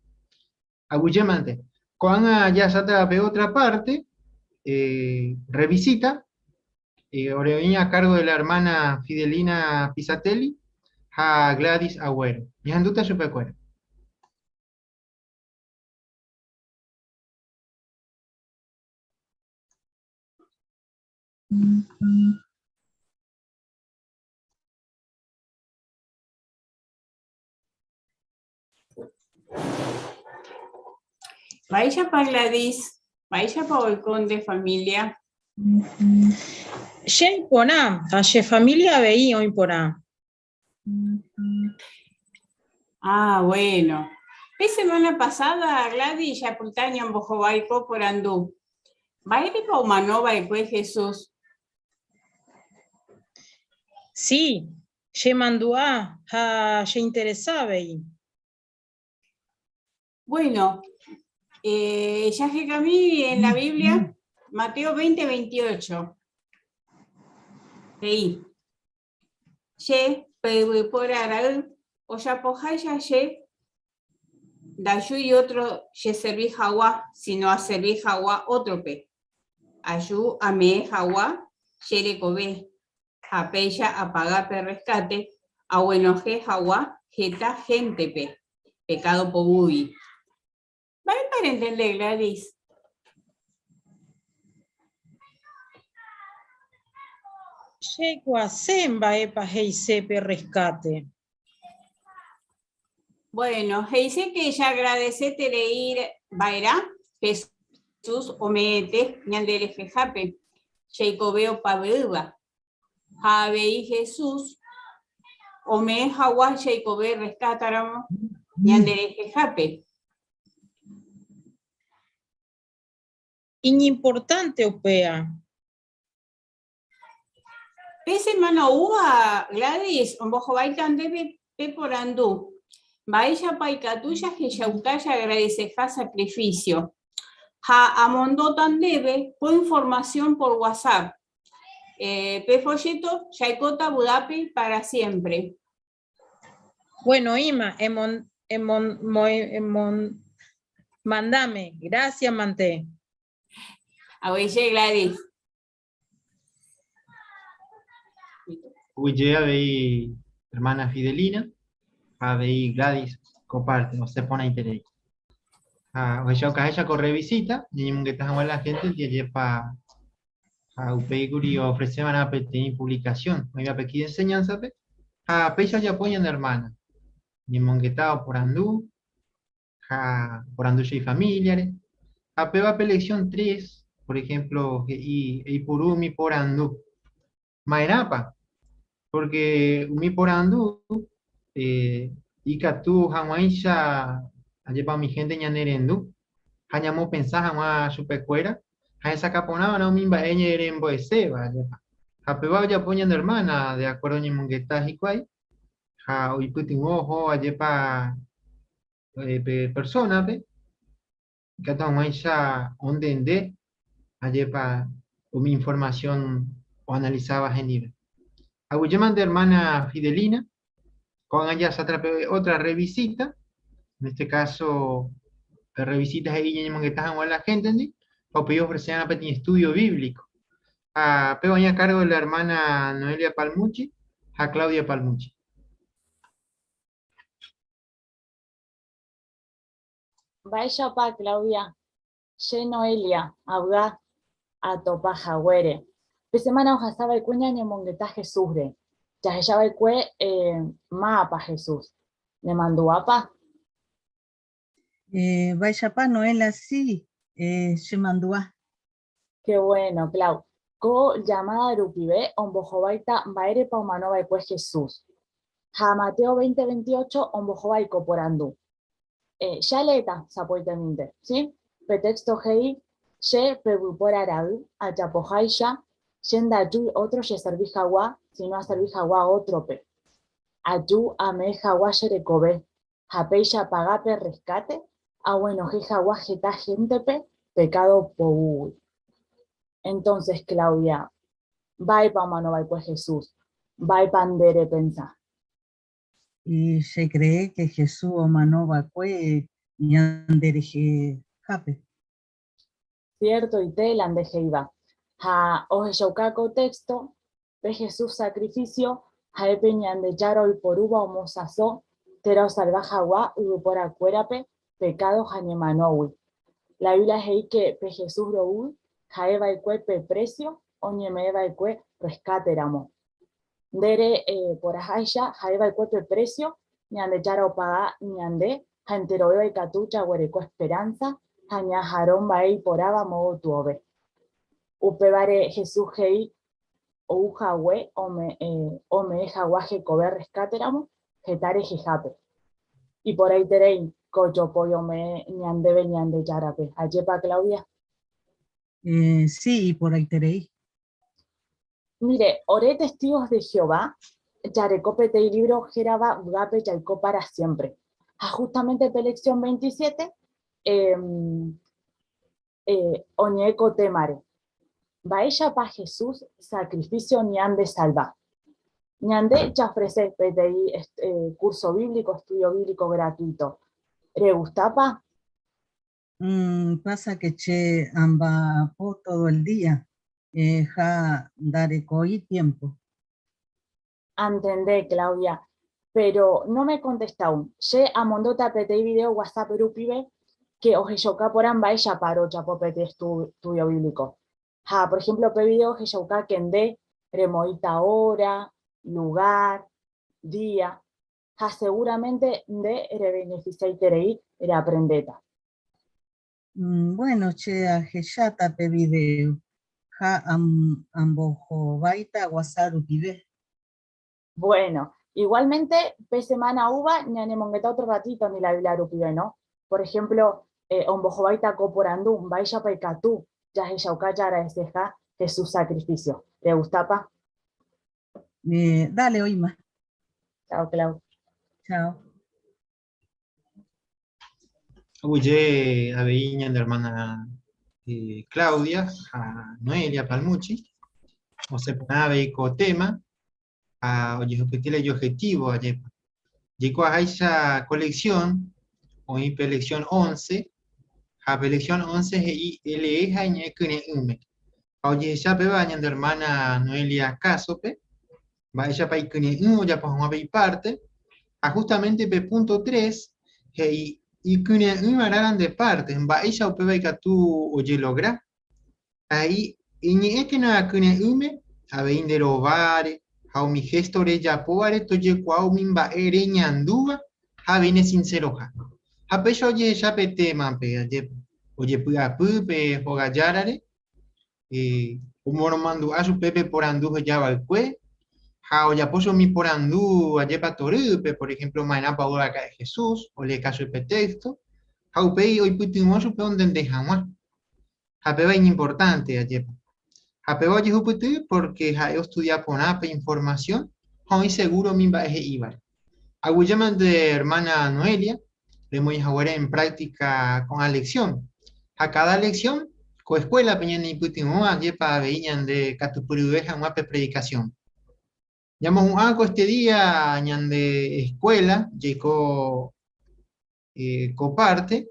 Aguyjémante. Ko'ág̃a jaháta pe otra parte, revisita, ore oĩ a cargo de la hermana Fidelina Pisatelli ha Gladys Agüero. Ñahendúta chupekuéra. Mba'éichapa Gladys, mba'éichapa oiko nde familia? Che iporã ha che familia avei oĩ porã. Ah, bueno. Pe semana pasada Gladys japyta ñambohovái ko porandu. Mba'érepa omano va'ekue Jesús? Sí, Che mandu'a ha che interesa avei. Bueno, eh, jahekami en la Biblia, Mateo 20, 28. He'i, Che, pe yvypóra ra'y, ojapoháicha che ndajúi ótro cheservi hag̃ua, síno aservi hag̃ua ótrope. Aju ame'ẽ hag̃ua che rekove ha péicha apaga pe rreskáte aguenohẽ hag̃ua heta héntepe pekádo poguýgui. Mba'épa rentende, Gladys? Che aikuaase mba'épa he'ise pe rreskáte. Bueno, he'ise ke jaagradeseterei va'erã Jesús ome'ẽte ñande rehehápe jeikove opave'ỹva. Ha avei Jesús ome'ẽ hag̃ua jeikove reskátaramo ñande rehehápe. Iñimportánte upéa. Pe semana oúva, Gladys ombohováita ndéve pe porandu, Mba'éichapa ikatu jahechauka jaagradeseha sakrifísio? Ha amondóta ndéve ko informasión por WhatsApp. Pe folléto Jaikóta vy'ápe pára siémpre! Bueno, Ima, emon, emon, emon, mandame. Gracias, mante. Aguyje, Gladys. Aguyje avei hermana Fidelina ha avei Gladys ko parte osẽ porãiterei. Ha ohechaukaháicha ko revisita ñañemongeta hag̃ua la gente jejepa ha upéikuri oofrese va'erã peteĩ publicación oĩva pe kit enseñanza-pe ha péicha ojapo ñane hermana. Ñemongeta oporandu ha porandu che ifamíliare. Ha péva pe lección 3, por ejemplo, he'i eipuru umi porandu. Ma'erãpa? Porque umi porandu eh, ikatu hag̃uáicha ajépa umi hénte ñanerendu ha ñamopensa hag̃ua chupekuéra ha hesakã porã va'erã umi mba'e ñerembo'eséva, ajépa. Ha péva ojapo ñane hermana de acuerdo ñemongeta hikuái ha oipytyvõ oho ajépa pe persónape, ikatu hag̃uáicha ontende ajépa umi informasión oanalisáva hendive. Aguyjémante ermána Fidelina, ko'ág̃a jaháta pe ótra rrevisíta, en este káso pe rrevisíta he'i ñañemongeta hag̃ua la héntendi ha upéi oofrese'arã peteĩ estúdio bíblico. Ha péva oĩ a cargo de la hermana Noelia Palmucci ha Claudia Palmucci. Mba'éichapa Claudia, che Noelia, avy'a atopa haguére. Pe semana ohasa va'ekue ñañemongeta Jesús-re. Jahecha va'ekue máapa Jesús. Nemandu'ápa? Mba'éichapa Noelia, si, chemandu'a. Qué bueno, Clau. Ko llamada rupive ombohováita mba'érepa omano va'ekue Jesús. Ha Mateo 20, 28 ombohovái ko porandu. Che aleéta sapoitemínte, sí? Pe texto he'i, Che, pe yvypóra ra'y, ajapoháicha, che ndajúi ótro cheservi hag̃ua, síno aservi hag̃ua ótrope. Aju ame'ẽ hag̃ua che rekove. Ha péicha apaga pe rescate aguenohẽ hagua heta héntepe pecado poguýgui. Entonces, Claudia, mba'épa omano va'ekue Jesús? Mba'épa nde repensa? Y che cree que Jesús omano va'ekue ñande rehehápe. Ciertoite la nde he'iva. Ha ohechauka ko texto, pe Jesús sacrificio ha'e pe Ñandejára oiporúva omosãso térã osalva hagua yvyporakuérape pekádo ha ñemanógui. La Biblia he'i ke pe Jesús ro'y ha'e va'ekue pe precio oñeme'ẽ va'ekue rescate ramo. Ndére poraháicha ha'e va'ekue pe precio Ñandejára opaga ñande ha enterovéva ikatu jaguereko esperanza ha ñaharõ mba'e iporãva moõtuove. Upévare Jesús he'i ou hague ome'ẽ hagua hekove rescate ramo heta rehehápe. Iporãiterei ko jopói ome'ẽ ñandéve Ñandejárape. Ajépa Claudia? Sí, iporãiterei. Mire, ore testigos de Jehová jareko peteĩ libro hérava Vy'ápe jaiko para siempre. Ha justamente pe lección 27 eh, eh, oñe'ẽ ko témare. Mba'éichapa Jesús sacrificio ñandesalva? Ñande jaofrece peteĩ eh, curso bíblico, estudio bíblico gratuito. ¿Regustápa? Mm, pasa que che amba'apo todo el día, eh, ha ndarekói tiempo. Antende, Claudia, pero no me contesta aún. Che amondóta peteĩ video WhatsApp rupive que ohechauka porã mba'éichapa rojapo peteĩ estudio bíblico. Ha, por ejemplo, pe video ohechauka que nde remoĩta hora, lugar, día, ha seguramente nde rebeneficiaiterei reaprendéta. Mm, bueno, che ahecháta pe video ha ambohováita WhatsApp rupive. Bueno, igualmente pe semana oúva ñanemongeta otro ratito ni la Biblia rupive, no? Por ejemplo, eh, ombohováita ko porandu, mba'éichapa ikatu jahechauka jaagradeceha Jesús sacrificio. Regustápa? Eh, dale, oíma. Chao, Clau. Chao. Aguyje avei ñande hermana eh, Claudia ha Noelia Palmucci, osẽ porã avei ko tema ha ojehupyty la ijobjetivo ajépa. Jaikuaaháicha ko lección, oĩ pe lección 11, ha pe lección 11 he'i elee ha eñe'ẽ kyre'ỹme. Ha ojehecha péva ñande hermana Noelia kásope, mba'éichapa ikyre'ỹ ojapo hag̃ua pe ipárte, ha justamente pe punto 3 he'i ikyre'ỹva'erã la nde párte, mba'éicha upéva ikatu ojelogra. Ha he'i eñe'ẽkena kyre'ỹme avei nde rováre ha umi gesto rejapóvare tojekuaa umi mba'e reñandúva ha avei nesinseroha. Ha péicha ojehecha pe témape, ajépa, ojepy'apy pe hogajárare Omoromandu'a chupe pe porandu oheja va'ekue ha ojapo chupe umi porandu ajépa torýpe, por ejemplo, ma'erãpa ou raka'e Jesús, oleeka chupe pe texto, ha upéi oipytyvõ chupe ontende hag̃ua. Ha péva iñimportánte, ajépa. Ha péva ojehupyty pórke ha'e ostudia porã pe informasión ha oĩ segúro umi mba'e he'ívare. Aguyjémante ermána Noelia, remoĩ haguére en práctica ko'ã lección. Ha káda lección ko escuélape ñaneipytyvõ ajépa avei ñande katupyryve hag̃ua pe predicación. Ñamohu'ã ko este día ñande escuela, jaiko eh, ko parte,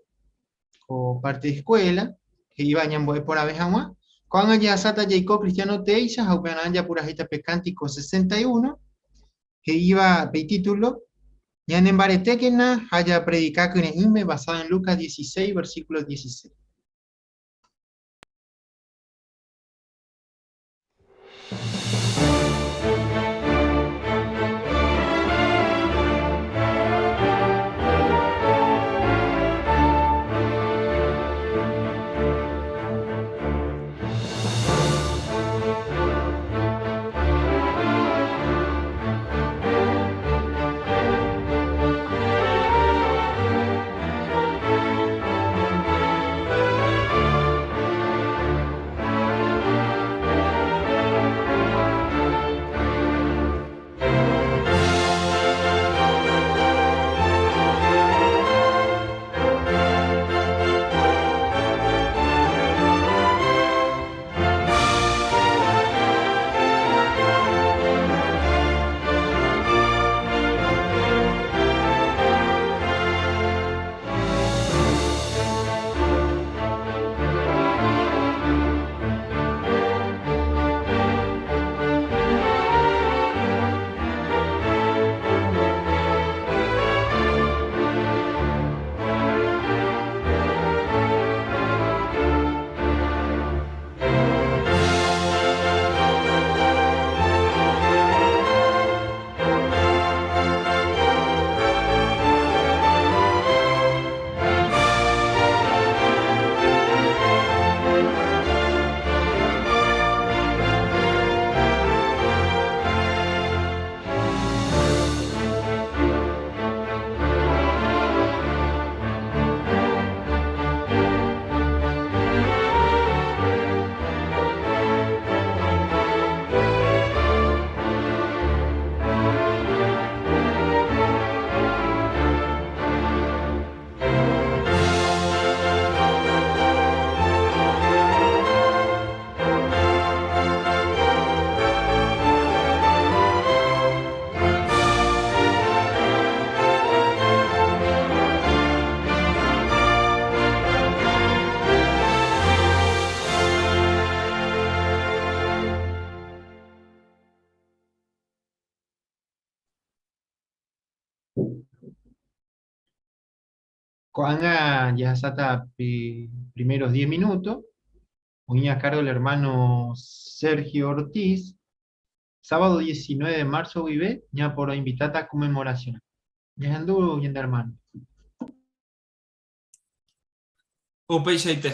ko parte escuela, he'íva ñambo'e porãve hag̃ua. Ko'ág̃a jahasáta jaiko cristiano teéicha ha upearã japurahéita pe cántico 61, he'íva pe itítulo, Ñanembaretékena ha japredika kyre'ỹme basado en Lucas 16, versículo 16. Ko'ág̃a jahasáta pe primeros diez minutos, oĩ a cargo el hermano Sergio Ortiz, sábado 19 de marzo guive ñaporoinvitáta conmemoración-rã. Ñahendu ñande hermano. Upeichaite.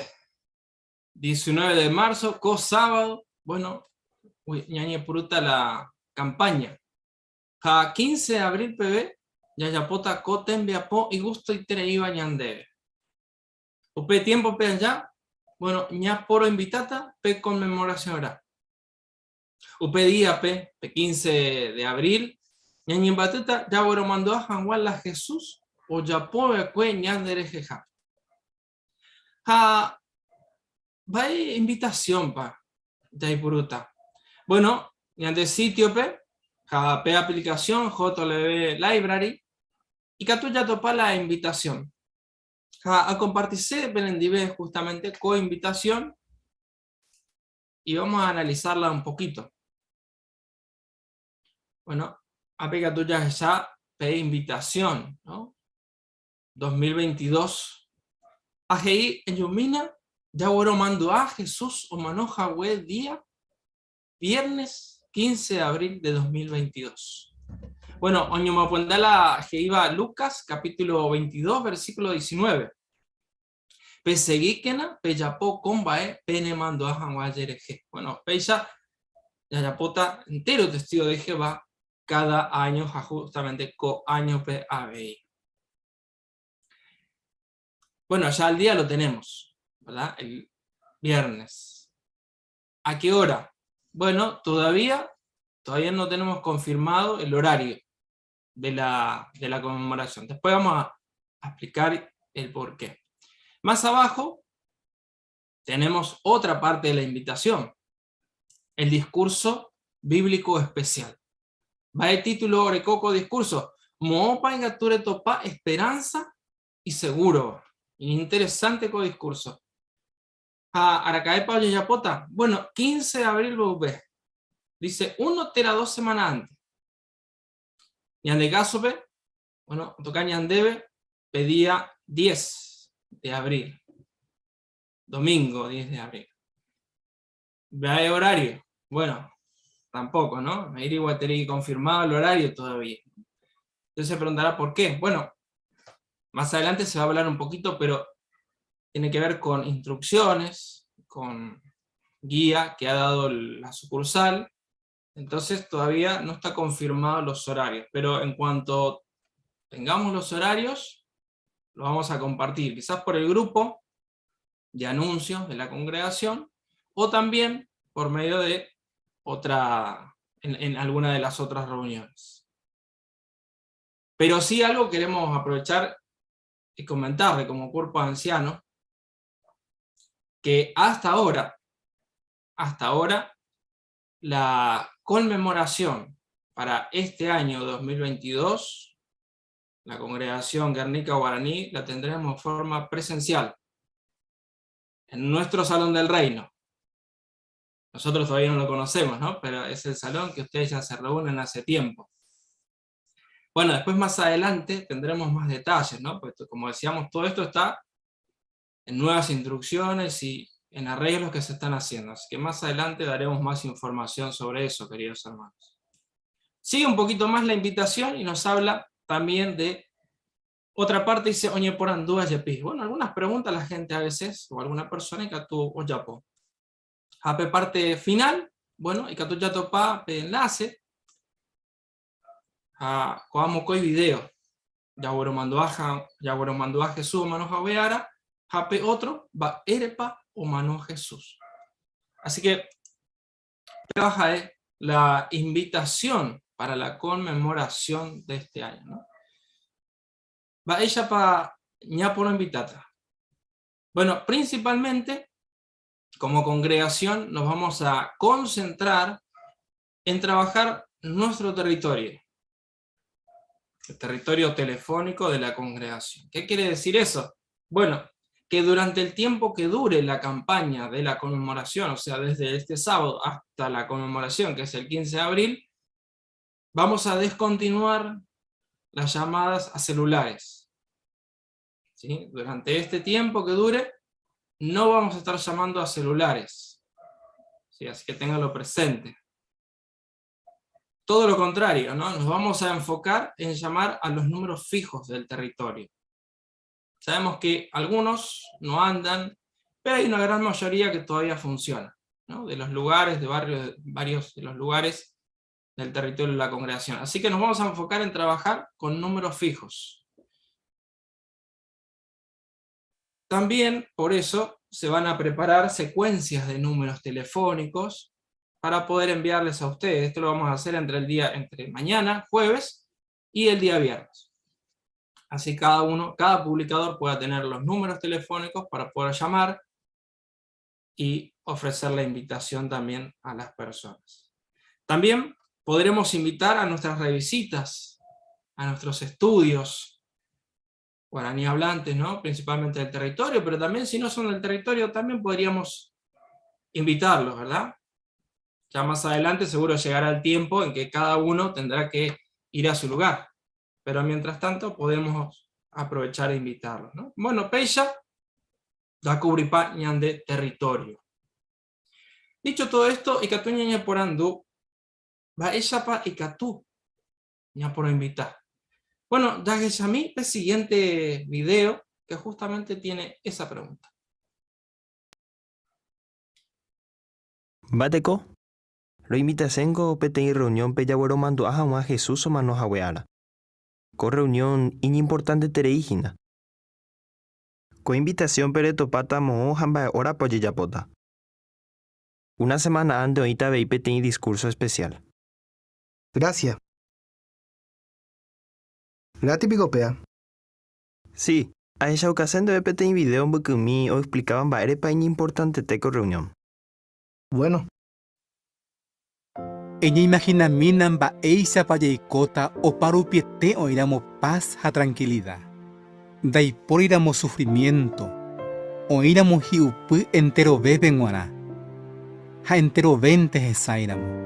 19 de marzo, ko sábado, bueno, ñañepyrũta la campaña. Ha 15 de abril peve jajapóta ko tembiapo igustoitereíva ñandéve. Upe tiémpope aja, bueno, ñaporoinvitáta pe conmemoracionrã. Upe díape, pe 15 de abril, ñañembyatýta jagueromandu'a hag̃ua la Jesús ojapova'ekue ñanderehehápe. Ha mba'e invitaciónpa jaipurúta? Bueno, ñande sitio-pe ha pe aplicación JW Library ikatu jatopa la invitación. Ha akompartise penendive justamente ko invitación y vamos a analizarla un poquito. Bueno, ápe ikatu jahecha pe invitación, ¿no? 2022 Ha he'i ejumína jagueromandu'a Jesús omano hague día viernes 15 de abril de 2022. Bueno, oñemopyenda la he'íva Lucas capítulo 22 versículo 19. Peseguíkena pejapo ko mba'e penemandu'a hag̃ua jerehe. Bueno, péicha jajapóta entero testigo de Jehová káda áño ha justamente ko áñope avei. Bueno, ya el día lo tenemos, ¿verdad? El viernes. ¿A qué hora? Bueno, todavía, todavía no tenemos confirmado el horario de la, de la conmemoración. Después vamos a, a explicar el por qué. Más abajo tenemos otra parte de la invitación, el discurso bíblico especial. Va el título Orecoco discurso. Mo'õpa ikatu retopa esperanza y seguro. Interesante ko discurso. Ha araka'épa ojejapóta? Bueno, 15 de abril mboyve. Dice, uno térã dos semanas antes. Ñande kásope, bueno, otoka ñandéve pe día 10 de abril. Domingo 10 de abril. ¿Hay horario? Bueno, tampoco, ¿no? Me iría a tener confirmado el horario todavía. Entonces se preguntará por qué. Bueno, más adelante se va a hablar un poquito, pero tiene que ver con instrucciones, con guía que ha dado la sucursal. Entonces todavía no está confirmado los horarios, pero en cuanto tengamos los horarios, lo vamos a compartir, quizás por el grupo de anuncios de la congregación o también por medio de otra, en, alguna de las otras reuniones. Pero sí algo queremos aprovechar y comentarle como cuerpo de ancianos, que hasta ahora, hasta ahora, la conmemoración para este año 2022, la congregación Guernica Guaraní la tendremos en forma presencial en nuestro Salón del Reino. Nosotros todavía no lo conocemos, ¿no? Pero es el salón que ustedes ya se reúnen hace tiempo. Bueno, después más adelante tendremos más detalles, ¿no? Pues como decíamos, todo esto está en nuevas instrucciones y en arreglos que se están haciendo. Así que más adelante daremos más información sobre eso, queridos hermanos. Sigue un poquito más la invitación y nos habla también de otra parte, dice, oye, por andúa yepi. Bueno, algunas preguntas la gente a veces, o alguna persona, ikatu ojapo. Ha pe parte final, bueno, ikatu jatopa pe enlace, ha ko'ã mokõi video, jagueromandu'a jagueromandu'a Jesús omano hague ára, ha pe otro, mba'érepa omano Jesús. Así que, péva ha'e la invitación para la conmemoración de este año, ¿no? Mba'éichapa ñaporoinvitáta? Bueno, principalmente, como congregación, nos vamos a concentrar en trabajar nuestro territorio, el territorio telefónico de la congregación. ¿Qué quiere decir eso? Bueno, que durante el tiempo que dure la campaña de la conmemoración, o sea, desde este sábado hasta la conmemoración, que es el 15 de abril, vamos a descontinuar las llamadas a celulares. ¿Sí? Durante este tiempo que dure, no vamos a estar llamando a celulares. ¿Sí? Así que ténganlo presente. Todo lo contrario, ¿no? Nos vamos a enfocar en llamar a los números fijos del territorio. Sabemos que algunos no andan, pero hay una gran mayoría que todavía funciona, ¿no? De los lugares, de barrios, varios de los lugares del territorio de la congregación. Así que nos vamos a enfocar en trabajar con números fijos. También, por eso, se van a preparar secuencias de números telefónicos para poder enviarles a ustedes. Esto lo vamos a hacer entre el día, entre mañana, jueves, y el día viernes. Así cada publicador pueda tener los números telefónicos para poder llamar y ofrecer la invitación también a las personas. También podremos invitar a nuestras revisitas, a nuestros estudios, guaraní hablantes, ¿no? Principalmente del territorio, pero también si no son del territorio, también podríamos invitarlos, ¿verdad? Ya más adelante seguro llegará el tiempo en que cada uno tendrá que ir a su lugar. Pero mientras tanto podemos aprovechar e invitarlos, ¿no? Bueno, Peya, da cubripa ñande territorio. Dicho todo esto, ikatu ñañeporandu, mba'éichapa ikatu ñaporoinvita. Bueno, jahechami pe siguiente video que justamente tiene esa pregunta. Mba'eteko? Roinvitaséngo peteĩ reunión-pe jagueromandu'a hag̃ua Jesús omano hague ára. Ko reunión iñimportanteterei hína. Ko invitación-pe retopáta moõ ha mba'e órapa ojejapóta. Una semana ánte oĩta avei peteĩ discurso especial. Gracia. Gratis piko péa? Si, ahechaukase ndéve peteĩ video mbykymi oexplikáva mba'érepa iñimportantete ko reunión. Bueno. Eñeimahinamína mba'éichapa jaikóta oparupiete oĩramo paz ha trankilida. Ndaipóriramo sufrimiénto, oĩramo hi'upy enterovépe g̃uarã, ha enterovénte hesãiramo.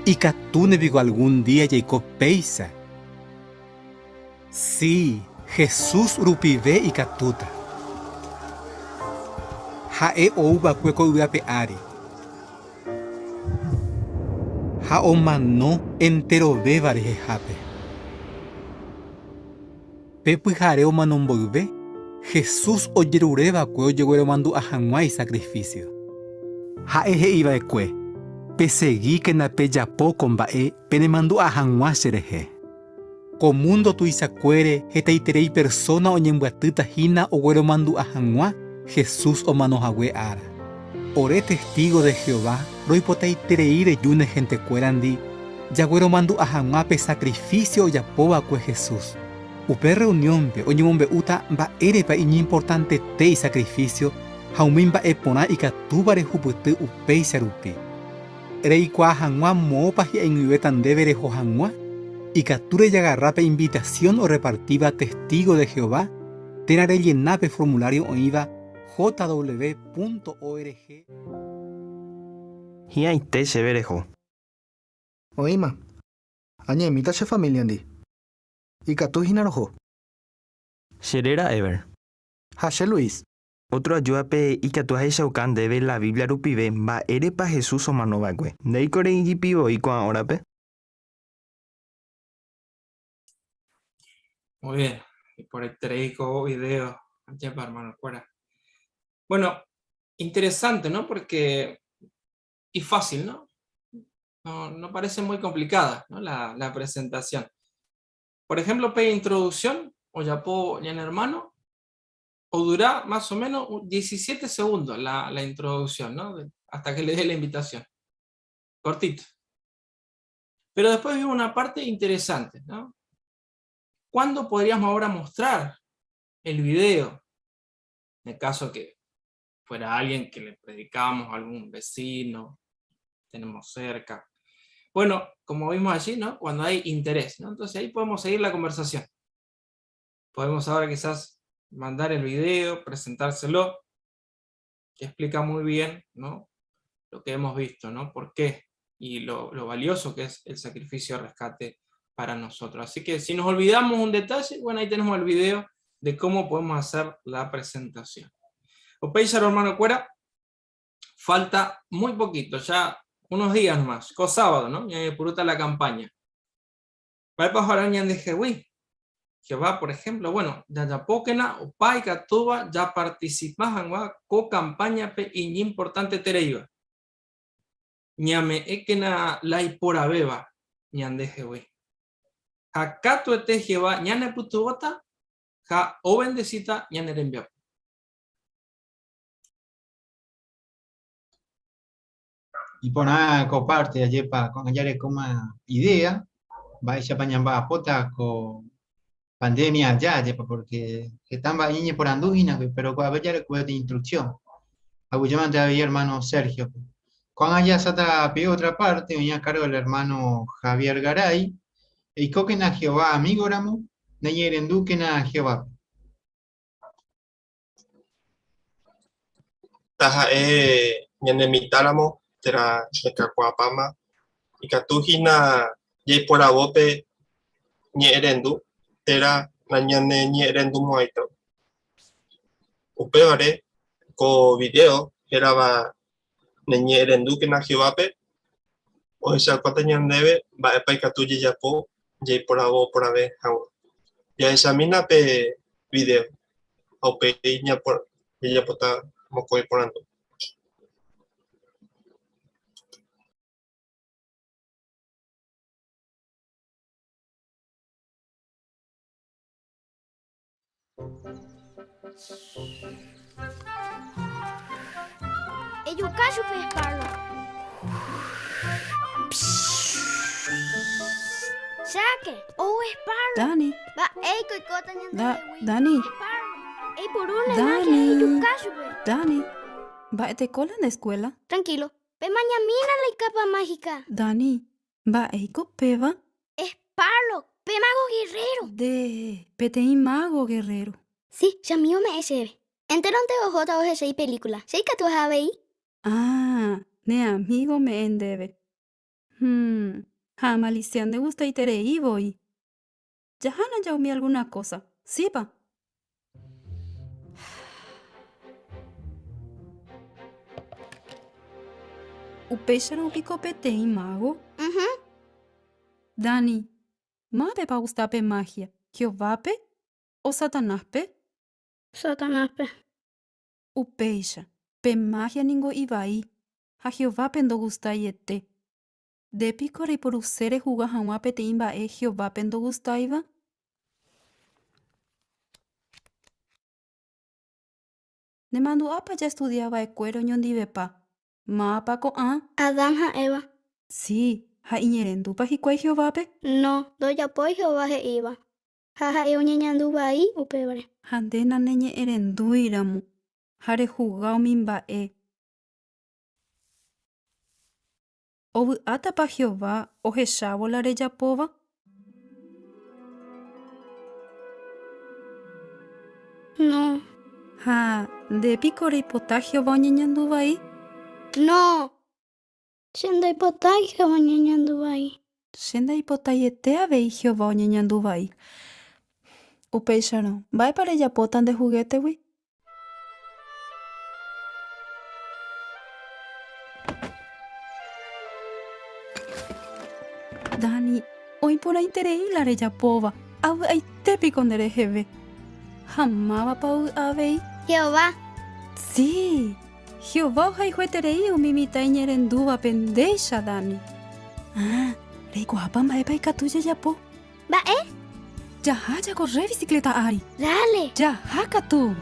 Ikatúne piko algún día jaiko péicha? Si, Jesús rupive ikatúta. Ha'e ou va'ekue ko yvy ape ári. Ha omano enterovéva rehehápe. Pe pyhare omano mboyve, Jesús ojerure va'ekue ojegueromandu'a hag̃ua isakrifísio. Ha'e he'i va'ekue, Pesegíkena pejapo ko mba'e penemandu'a hag̃ua cherehe. Ko múndo tuichakuére hetaiterei persóna oñembyatýta hína ogueromandu'a hag̃ua Jesús omano hague ára. Ore testígo de Jehová roipotaiterei reju ne hentekuérandi jagueromandu'a hag̃ua pe sakrifísio ojapo va'ekue Jesús. Upe rreuniónpe oñemombe'úta mba'érepa iñimportantete isakrifísio ha umi mba'e porã ikatúva rehupyty upéicha rupi. Reikuaa hag̃ua moõpa hi'aig̃uivéta ndéve reho hag̃ua, ikatu rejagarra pe invitasión orrepartíva testígo de Jehová térã rellena pe formulário oĩva jw.org. Hi'ãite chéve reho. Oĩma. Añe'ẽmíta che famíliandi. Ikatu hína roho. Che réra Ever. Ha che Luis. Ótro ajúape ikatu ahechauka ndéve la Biblia rupive mba'érepa Jesús omano va'ekue. Ndéiko reĩjipi voi ko'ã órape? Muy bien, iporãiterei ko video, ajépa hermanokuéra. Bueno, interesante, ¿no? Porque, y fácil, ¿no? No, no parece muy complicada, ¿no? la, la presentación. Por ejemplo, pe introducción, ojapo ñane hermano, odura más o menos 17 segundos la, la introducción, ¿no? Hasta que le dé la invitación. Cortito. Pero después viene una parte interesante, ¿no? ¿Cuándo podríamos ahora mostrar el video? En el caso que fuera alguien que le predicamos a algún vecino, tenemos cerca. Bueno, como vimos allí, ¿no? Cuando hay interés, ¿no? Entonces ahí podemos seguir la conversación. Podemos ahora quizás mandar el video, presentárselo, que explica muy bien, ¿no? Lo que hemos visto, ¿no? ¿Por qué Y lo, lo valioso que es el sacrificio de rescate para nosotros. Así que si nos olvidamos un detalle, bueno, ahí tenemos el video de cómo podemos hacer la presentación. Upéicharo, hermano Cuera, falta muy poquito, ya unos días más, ko sábado, ¿no? Ñañepyrũta la campaña. Mba'épa oha'arõ ñandehegui? Jehová, por ejemplo, bueno, jajapókena opa ikatúva japarticipa hag̃ua ko campaña-pe iñimportantetereíva. Ñame'ẽkena la iporãvéva ñandehegui. Ha katuete Jehová ñanepytyvõta ha obendecíta ñane rembiapo. Iporã ko parte ajépa ko'ág̃a jarekóma idea mba'éichapa ñamba'apóta ko pandemia aja ajépa porque heta mba'e ñañeporandu hína pero ko'ápe jareko peteĩ instrucción. Aguyjémante avei hermano Sergio-pe. Ko'ág̃a jaháta pe otra parte oĩ a cargo el hermano Javier Garay, Eikókena Jehová amígoramo, neñe'ẽrendúkena Jehovápe. Taha'e ñanemitãramo térã ñakakuaapáma, ikatu hína jaiporavo pe ñe'ẽrendu térã nañaneñe'ẽrendumo'ãita. Upévare, ko vidéo hérava Neñe'ẽrendúkena Jehovápe ohechaukáta ñandéve mba'épa ikatu jajapo jaiporavo porãve hag̃ua. Jahechamína pe vidéo ha upéi jajapóta mokõi porandu. Ejuka chupe Sparrow. Cháke, ou Sparrow. Dani. Mba'éiko oikóta ñandehegui. Da, Dani. Sparrow, eipuru ne magia ejuka chupe. Dani, mba'eteko la nde escuela? Tranquilo, pemañamína la icapa mágica. Dani, mba'éiko péva? Sparrow, pe mago guerrero. De, peteĩ mago guerrero. Si, chami ome'ẽ chéve. Entéronte ohóta ohecha ipelíkula. Che ikatu aha avei. Ah, ne amígo ome'ẽ ndéve. Hmm, ha amalisia ndegustaiterei voi. Jahána ja'umi alguna kósa, sípa? Upéicharõ piko peteĩ mágo? Uhu. Dani, mávapepa ogusta pe máhia, Jehovápe o Satanáspe? Satanáspe. Upéicha, pe máhia ningo ivai ha Jehovápe ndogustaiete. Nde piko reiporuse rehuga hag̃ua peteĩ mba'e Jehovápe ndogustáiva? Nemandu'ápa jastudia va'ekuére oñondivepa? Mávapa ko'ã? Adán ha Eva. Si, ha iñe'ẽrendúpa hikuái Jehovápe? No, ndojapói Jehová he'íva, ha ha'e oñeñandu vai upévare. Ha nde naneñe'ẽrendúiramo ha rehuga umi mba'e Ovy'átapa Jehová ohechávo la rejapóva? No. Ha nde piko reipota Jehová oñeñandu vai? No. Che ndaipotái Jehová oñeñandu vai. Che ndaipotaiete avei Jehová oñeñandu vai. Upéicharõ, mba'épa rejapóta nde hugétegui? Dani, oĩ porãiterei la rejapóva, avy'aite piko ndereheve. Ha mávapa ovy'a avei? Jehová. Si, Jehová ohayhueterei umi mitã iñerendúvape ndéicha, Dani. Ah, reikuaápa mba'épa ikatu jajapo? Mba'e? Jaha jakorre bicicleta ári. Dale! Jaha katu!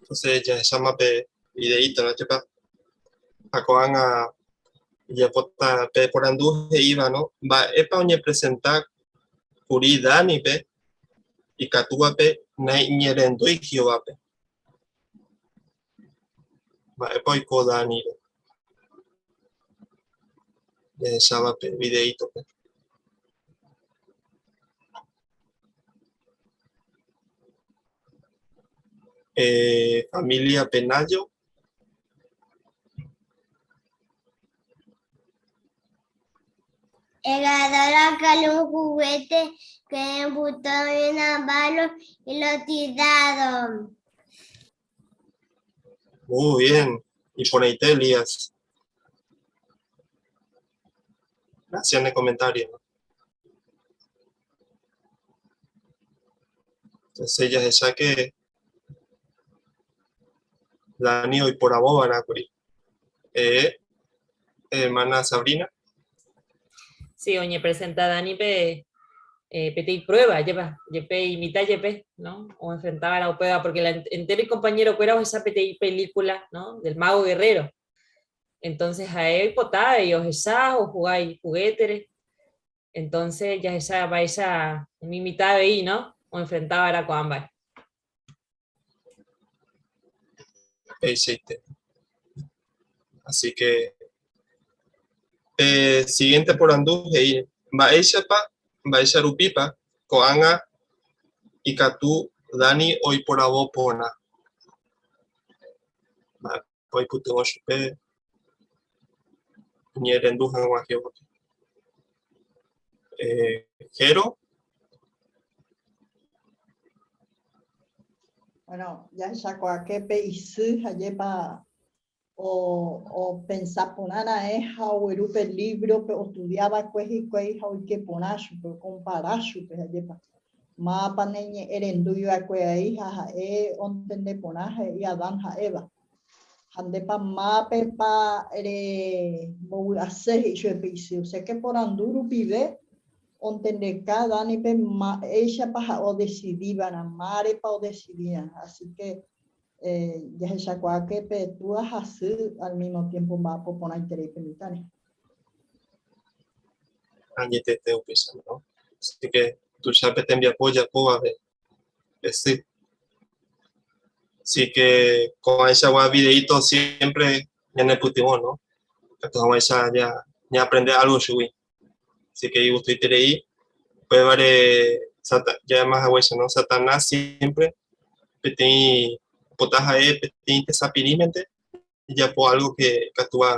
Entonces jahecháma pe videíto, no chepa? Ha ko'ág̃a ijapóta pe porandu he'íva, no? Mba'épa oñepresenta kuri Dani-pe ikatúvape naiñe'ẽrendúi Jehovápe? Mba'épa oiko Dani-re? Jahecháva pe videítope. Eh, familia Penayo. Agarraron un juguete que embutó en una mano y lo tiraron. Muy bien. Y por ahí te, Elías. Gracias en el comentario. Entonces ya se que Dani hoy por abóbara, eh, hermana Sabrina. Sí, oñe presenta Dani pe eh, pete prueba, lleva, yepe imita yepe, ¿no? O enfrentaba a la prueba, porque la entero y compañero fuera esa pete película, ¿no? Del mago guerrero. Entonces a él potaba y os esa o jugáis juguetes. Entonces ya esa va esa imitaba ahí, ¿no? O enfrentaba a la coamba. Existe. Así que eh, siguiente por he'i mba'éichapa mba'éicha rupípa ko'ág̃a ikatu Dani oiporavo porã. Mba'épa oipytyvõ chupe iñe'ẽrendu hag̃ua Jehovápe. Eh, Jero. Bueno, jahechakuaáke pe isy ha'épa opensa porã ra'e ha ogueru pe lívrope ostudia va'ekue hikuái ha oike porã chupe, okompara chupe, ajépa. Mávapa naiñe'ẽrendúi va'ekue ai ha ha'e ontende porã he'i Adán ha Eva. Ha ndépa mávapepa rembovy'ase he'i chupe pe isy. Osea ke porandu rupive ontendeka Danipe mba'éichapa ha'e odesidi va'erã, mávarepa odesidi va'erã. Así ke Jahechakuaáke pe túa ha sy al mismo tiempo mba'apo porãiterei pe mitãre. Añetete upéicha, no? Así que tuicha pe tembiapo ojapóvape pe sy. Así que ko'ãichagua videíto siempre ñanepytyvõ, no? Ikatu hag̃uáicha ñaaprende algo chugui. Así que igustoiterei. Upévare, ja'éma haguéicha, no? Satanás siempre peteĩ pota ha'e peteĩ tesapirĩmente ijapo algo que ikatúva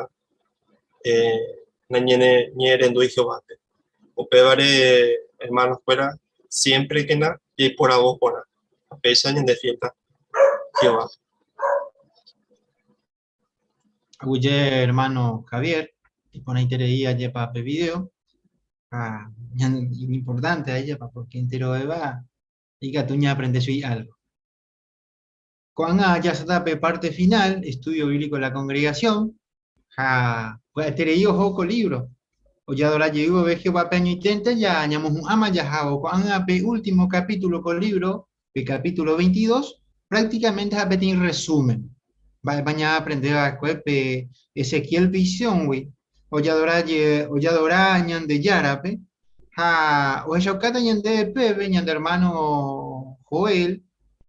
eh, nañeñe'ẽrendúi Jehovápe. Upévare, hermano-kuéra, siempre-kena jaiporavo porã. Péicha ñandefiélta Jehovápe. Aguyje hermano Javier, iporãiterei ajepa pe video, ha iñimportante ajepa porque enterovéva ikatu ñaaprende chugui algo. Ko'ág̃a jasata pe parte final, estudio bíblico de la congregación, ha pya'eterei oho ko libro. Ojadora jey vove Jehovápe añoiténte ja ñamohu'ãma jahávo. Ko'ág̃a pe último capítulo ko libro Pe capítulo 22 prácticamente ha peteĩ resumen. Mba'épa ñaaprende va'ekue pe Ezequiel visión-gui, ojadora je, ojadora Ñandejárape ha ohechaukáta ñandéve péve ñande hermano Joel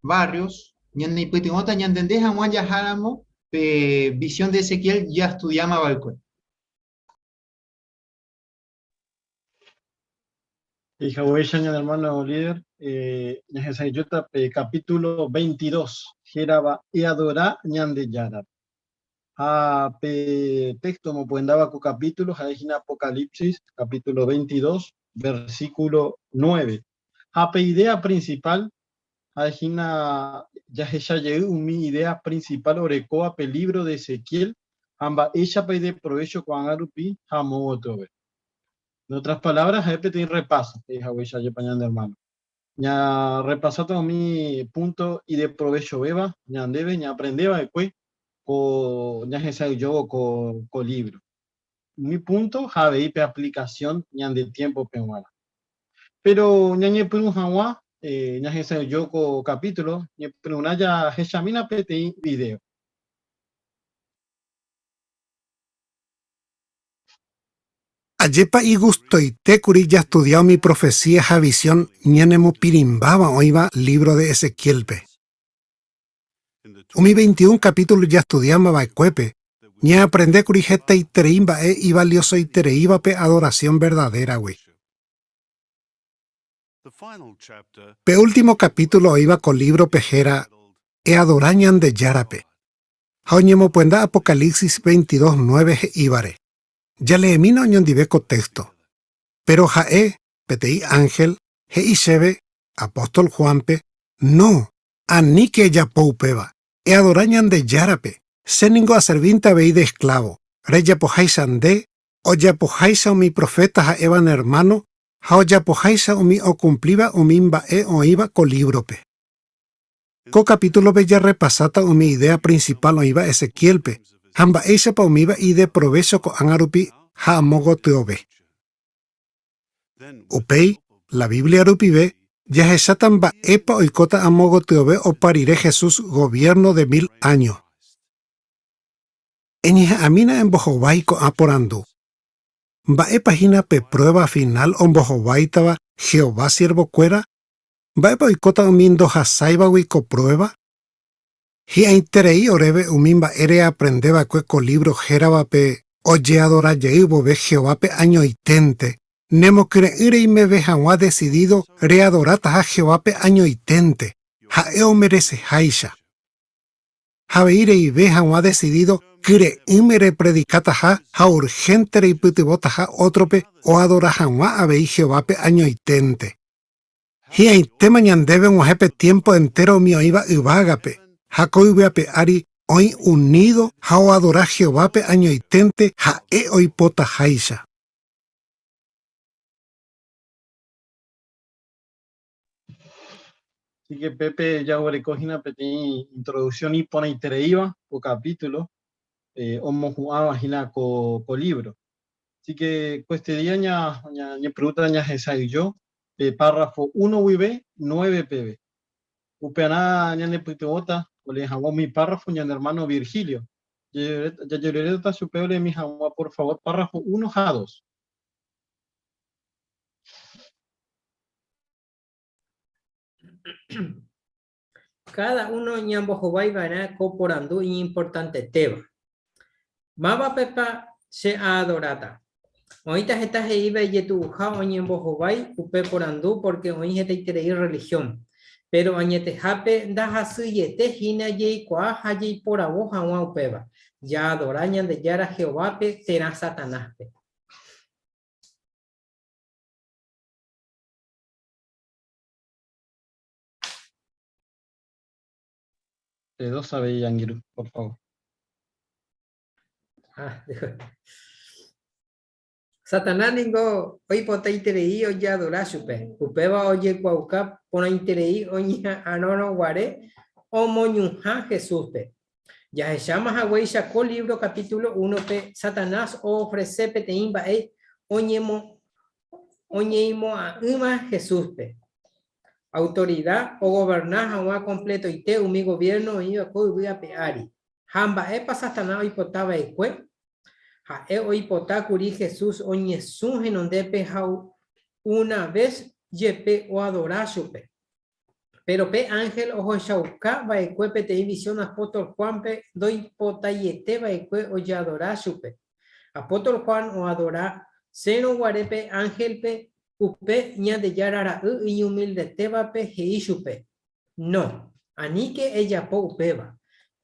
Barrios ñaneipytyvõta ñantende hag̃ua jaháramo pe visión de Ezequiel jastudiáma va'ekue. He'ihaguéicha ñane hermano líder, eh, ñahesa'ỹijóta pe capítulo 22, hérava Eadora Ñandejárape. Ha pe texto omopyendáva ko capítulo ha'e hína Apocalipsis, capítulo 22, versículo 9. Ha pe idea principal ha'e hína jahecha jey umi idea principal orekóva pe libro de Ezequiel ha mba'éichapa ideprovécho ko'ág̃a rupi ha amo gotyove. En otras palabras, ha'e peteĩ repaso, he'i haguéicha jepa ñande hermano. Ñarrepasáta umi punto ideprovechovéva ñandéve ñaaprende va'ekue ko ñahesa'ỹijóvo ko, ko libro. Umi punto ha avei pe aplicación ñande tiempo-pe g̃uarã. Péro ñañepyrũ hag̃ua ñahesa'ỹijo ko capítulo, ñepyrũrã jahechamína peteĩ video. Ajépa igustoitékuri jastudia umi profesía ha visión ñanemopirĩmbáva oĩva lívro de Ezequiélpe. Umi veintiún kapítulo jastudiáma va'ekuépe, ñaaprendékuri hetaiterei mba'e ivaliosoitereíva pe adorasión verdadéragui. Pe último kapítulo oĩva ko lívrope héra. Eadora Ñandejárape. Ha oñemopyenda Apocalipsis 22, 9 he'ívare. Jaleemína oñondive ko téxto. Péro ha'e, peteĩ ánhel, he'i chéve, apóstol Juánpe, No, aníke ejapo upéva! Eadora Ñandejárape, che ningo aservínte avei de esklávo, rejapoháicha nde, ojapoháicha umi proféta ha'éva ne ermáno ha ojapoháicha umi okumplíva umi mba'e oĩva ko lívrope. Ko kapítulope jarrepasáta umi idéa prinsipál oĩva Ezequiélpe ha mba'éichapa umíva ideprovécho ko'ág̃arupi ha amo gotyove. Upéi, la Biblia rupive, jahecháta mba'épa oikóta amo gotyove opa rire Jesús Goviérno de Mil Áño. Eñeha'ãmína embohovái ko'ã porandu, Mba'épa hína pe pruéva finál ombohováitava Jehová siervokuéra? Mba'épa oikóta umi ndohasáivagui ko pruéva? Hi'ãiterei oréve umi mba'e reaprende va'ekue ko lívro héravape Ojeadora jey vove Jehovápe añoiténte, nemokyre'ỹ reimeve hag̃ua desidído readorataha Jehovápe añoiténte, ha'e omereseháicha. Ha avei reive hag̃ua desidído kyre'ỹme repredikataha ha urhénte reipytyvõtaha ótrope oadora hag̃ua avei Jehovápe añoiténte. Hi'ãitéma ñandéve og̃uahẽ pe tiémpo entéro umi oĩva yvágape ha ko yvy ape ári oĩ unído ha oadora Jehovápe añoiténte ha'e oipotaháicha. Así que Pepe jaguereko hína peteĩ introducción iporãitereíva ko capítulo omohu'ãva hína ko libro. Así que ko este día ñañepyrũta ñahesa'ỹijo pe párrafo 1 guive 9 peve. Upearã ñanepytyvõta olee hag̃ua umi párrafo ñane hermano Virgilio. Jajeruréta chupe oleemi hag̃ua por favor párrafo 1 ha 2. Káda uno ñambohovái va'erã ko porandu iñimportantetéva, Mávapepa che aadoráta? Oĩta heta he'íva ijetu'uha oñembohovái upe porandu pórke oĩ hetaiterei rrelihión. Péro añetehápe ndahasyiete hína jaikuaa ha jaiporavo hag̃ua upéva, jaadora Ñandejára Jehovápe térã Satanáspe. De dos avei angirũ, por favor. Ah, Satanás ningo oipotaiterei ojeadora chupe, upéva ojekuaauka porãiterei oñeha'arõrõ guare omoñuhã Jesúspe. Jahecháma haguéicha ko lívro kapítulo únope, Satanás oofrese peteĩ mba'e oñeimo'ã'ỹva Jesúspe. Autorida ogoverna hag̃ua kompletoite umi goviérno oĩva ko yvy ape ári. Ha mba'épa Satanás oipota va'ekue? Ha'e oipota kuri Jesús oñesũ henondépe ha una ves jepe oadora chupe. Péro pe ánhel ohechauka va'ekue peteĩ visión apóstol Juánpe ndoipotaiete va'ekue ojeadora chupe. Apóstol Juan oadora sérõ guare pe ánhelpe, upe Ñandejára Ra'y iñumildetévape he'i chupe, No, aníke ejapo upéva.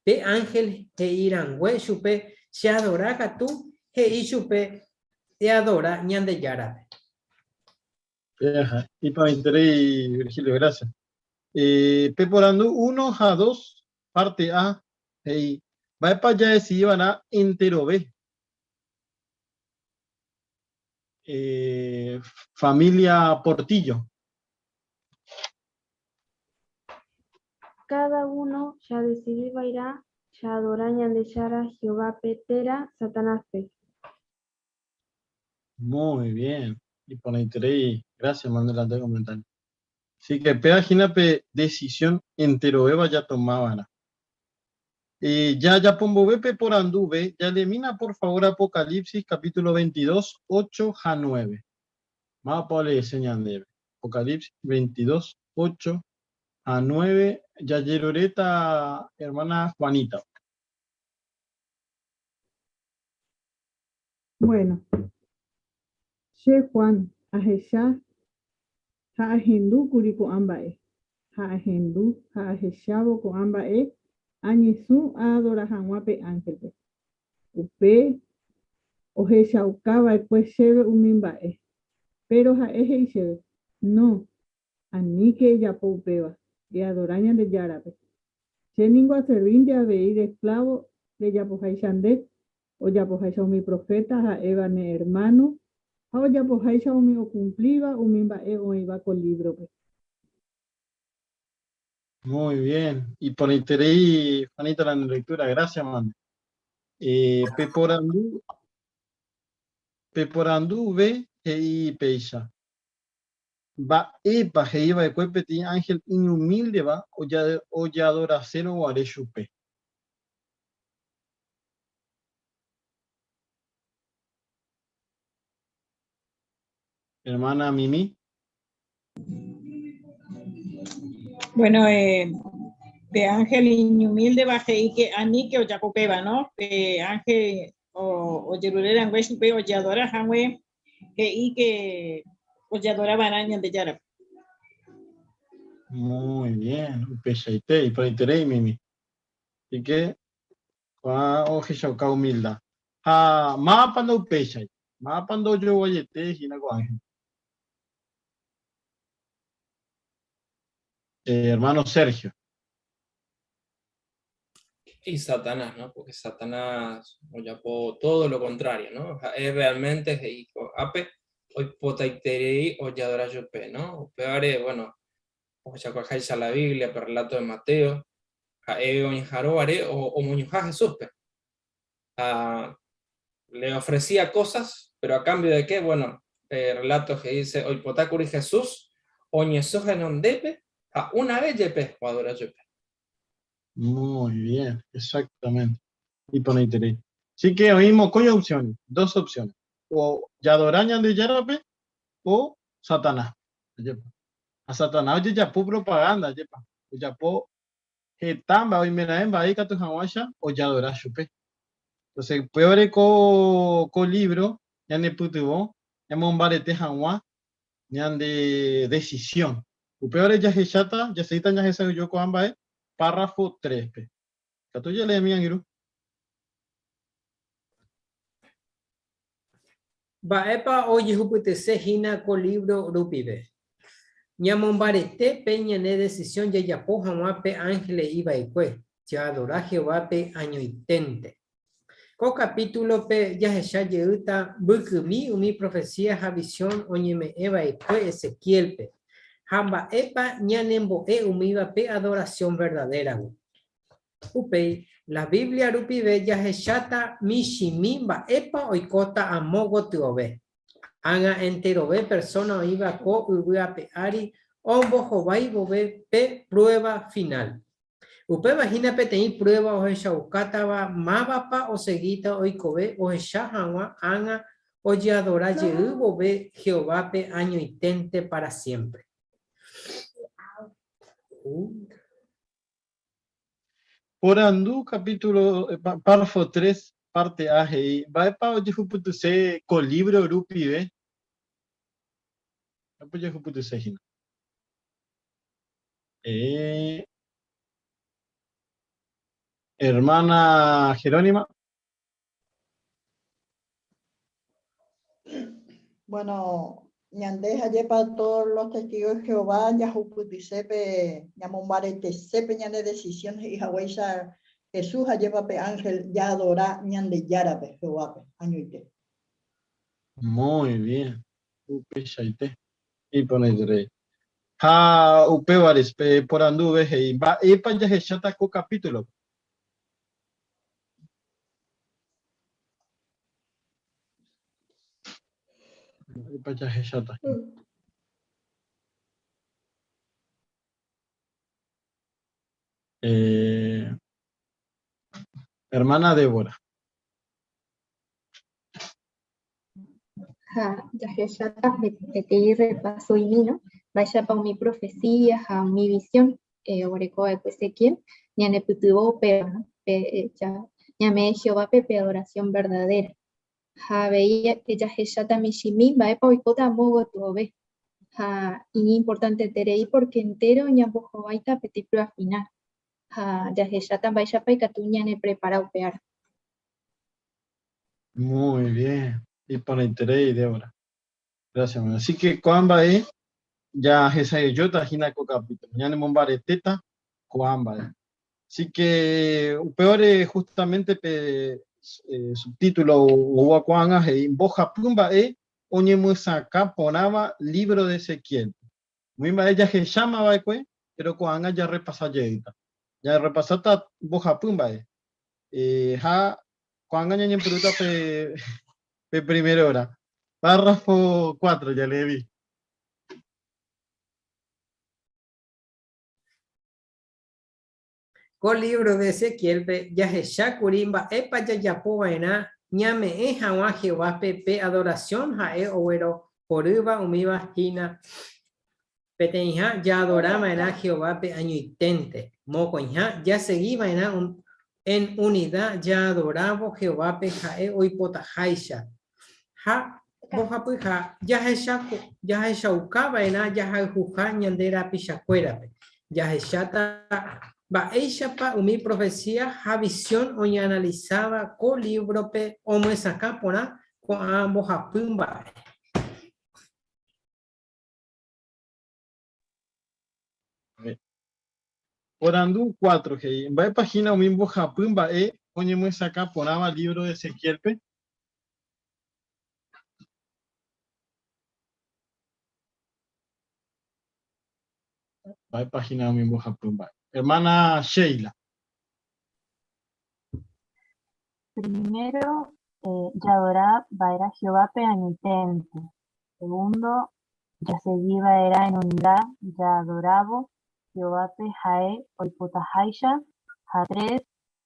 Pe ánhel he'i rangue chupe cheadora katu, he'i chupe eadora Ñandejárape. Ajá, iporãiterei Virgilio, gracias. Eh, pe porandu 1 ha 2, parte A, he'i, mba'épa jadecidi va'erã enterove? Eh, familia Portillo. Káda uno jadesidi va'erã jaadora Ñandejára Jehovápe térã Satanáspe. Muy bien. Iporãiterei. Gracias, Manuela, nde comentario. Así que péva hína pe decisión enterovéva jatomava'erã. Eh, ya japo mboyve pe poranduve, jaleemína por favor Apocalipsis capítulo 22, 8 ha 9. Mávapa oleese ñandéve? Apocalipsis 22, 8 ha 9. Jajeruréta hermana Juanita. Bueno, che, Juan, ahecha ha ahendúkuri ko'ã mba'e. Ha ahendu ha ahechávo ko'ã mba'e, añesũ aadora hag̃ua pe ánhelpe. Upe ohechauka va'ekue chéve umi mba'e. Péro ha'e he'i chéve, No, aníke ejapo upéva, eadora Ñandejárape. Che ningo aservínte avei de esklávo rejapoháicha nde, ojapoháicha umi proféta ha'éva ne ermáno ha ojapoháicha umi okumplíva umi mba'e oĩva ko lívrope. Muy bien. Iporãiterei, Juanita, la lectura. Gracias, mami. Eh, peporandu, peporanduve he'i péicha. Mba'épa he'iva'ekue peteĩ ánhel iñumíldeva ojeadorasérõ guare chupe? Hermana Mimi. Bueno, eh, pe ángel iñumíldeva he'i que aníke ojapo upéva, no? Pe ángel ojerure rangue chupe ojeadora hague he'i que ojeadora va'erã Ñandejárape. Muy bien, upeichaite, iporãiterei Mimi. Así que Ko'ã ohechauka humilda. Ha mávapa ndaupéichai? Mávapa ndojoguaiete hína ko ángel? Hermano Sergio. Y Satanás, ¿no? Porque Satanás ojapo todo lo contrario, ¿no? Ha'e realmente he'i ko'ápe oipotaiterei ojeadora chupe, ¿no? Upévare, bueno, ohechakuaaháicha la Biblia, pe relato de Mateo, ha'e oñeha'arõvare omoñuhã Jesúspe. Ha le ofrecía cosas, pero a cambio de qué? Bueno, pe relato he'ise oipotákuri Jesús oñesũ henondépe ha una vez jepe oadora chupe. Muy bien, exactamente. Iporãiterei. Así que oĩ mokõi opciones, dos opciones. O jadora Ñandejárape o Satanáspe. Ajépa. Ha Satanás ojejapo propaganda, ajépa, ojapo heta mba'e oimeraẽ mba'e ikatu hag̃uáicha ojadora chupe. Entonces, upévare ko, ko libro ñanepytyvõ ñamombarete hag̃ua ñande decisión. Upévare jahecháta, jasegíta ñahesa'ỹijo ko'ã mba'e párrafo 3-pe. Ikatu jaleemi, angirũ. Mba'épa ojehupytyse hína ko lívro rupive? Ñamombarete pe ñane desisión jajapo hag̃ua pe ánhel he'i va'ekue, Jaadora Jehovápe añoiténte. Ko kapítulope jahecha jeýta mbykymi umi profesía ha visión oñeme'ẽ va'ekue Ezequiélpe, ha mba'épa ñanembo'e umíva pe adorasión verdadéragui. Upéi, la Biblia rupive jahecháta michĩmi mba'épa oikóta amo gotyove. Ág̃a enterove persóna oĩva ko yvy ape ári ombohovái vove pe pruéva finál. Upéva hína peteĩ pruéva ohechaukátava mávapa osegíta oikove ohecha hag̃ua ág̃a ojeadora jey vove Jehovápe añoiténte pára siémpre. Porandu capítulo, párrafo 3, parte A he'i, Mba'épa ojehupytyse ko lívro rupive? Mba'épa ojehupytyse hína? Eh, hermana Jerónima. Bueno, ñande ha'épa todos los testigos de Jehová jahupytyse pe ñamombaretese pe ñane decisión he'i haguéicha Jesús ha'épa pe ángel jaadora Ñandejárape, Jehovápe, añoite. Muy bien, upeichaite. Iporãiterei. Ha upévare pe poranduve he'i, mba'épa jahecháta ko capítulo-pe? Mba'épa jahecháta hína? Eh, hermana Débora. Ha jahecháta peteĩ repaso'imi, no? Mba'éichapa umi profecía ha umi visión eh, oguereko va'ekue Ezequiel ñanepytyvõ upéva, no? Pe, eh, ja, ñame'ẽ Jehovápe pe adoración verdadera. Ha avei jahecháta michĩmi mba'épa oikóta amo gotyove. Ha iñimportanteterei pórke entéro ñambohováita peteĩ prueba final ha jahecháta mba'éichapa ikatu ñaneprepara upe ára. Muy bien, iporãiterei Débora. Gracias, hermano. Así que ko'ã mba'e jahesa'ỹijóta hína ko capítulo. Ñanemombaretéta ko'ã mba'e. Así que upévare justamente pe eh, subtítulo oúva ko'ág̃a he'i mbohapy mba'e oñemyesakã porãva lívro de Ezequiel. Umi mba'e jahecháma va'ekue, péro ko'ág̃a jarrepasa jeýta. Jarrepasáta mbohapy mba'e. Ha ko'ág̃a ñañepyrũta pe, pe primerorã. Párrafo 4, jaleevi. Ko lívro de Ezequiélpe jahecha kuri mba'épa jajapo va'erã ñame'ẽ hag̃ua Jehovápe pe adorasión ha'e oguerohorýva umíva hína. Peteĩha, jaadora va'erã Jehovápe añoiténte. Mokõiha, jasegi va'erã en unida jaadorávo Jehovápe ha'e oipotaháicha. Ha mbohapyha, jahechauka va'erã jahayhuha ñande rapichakuérape. Jahecháta mba'éichapa umi profesía ha visión oñeanalisáva ko lívrope omyesakã porã ko'ã mbohapy mba'e. Porandu 4 he'i, Mba'épa hína umi mbohapy mba'e oñemyesakã porãva lívro de Ezequiélpe? Mba'épa hína umi mbohapy mba'e? Hermana Sheila. Primero, jaadora va'erã Jehovápe añoiténte. Segundo, jasegi va'erã en unida jaadorávo Jehovápe ha'e oipotaháicha. Ha tres,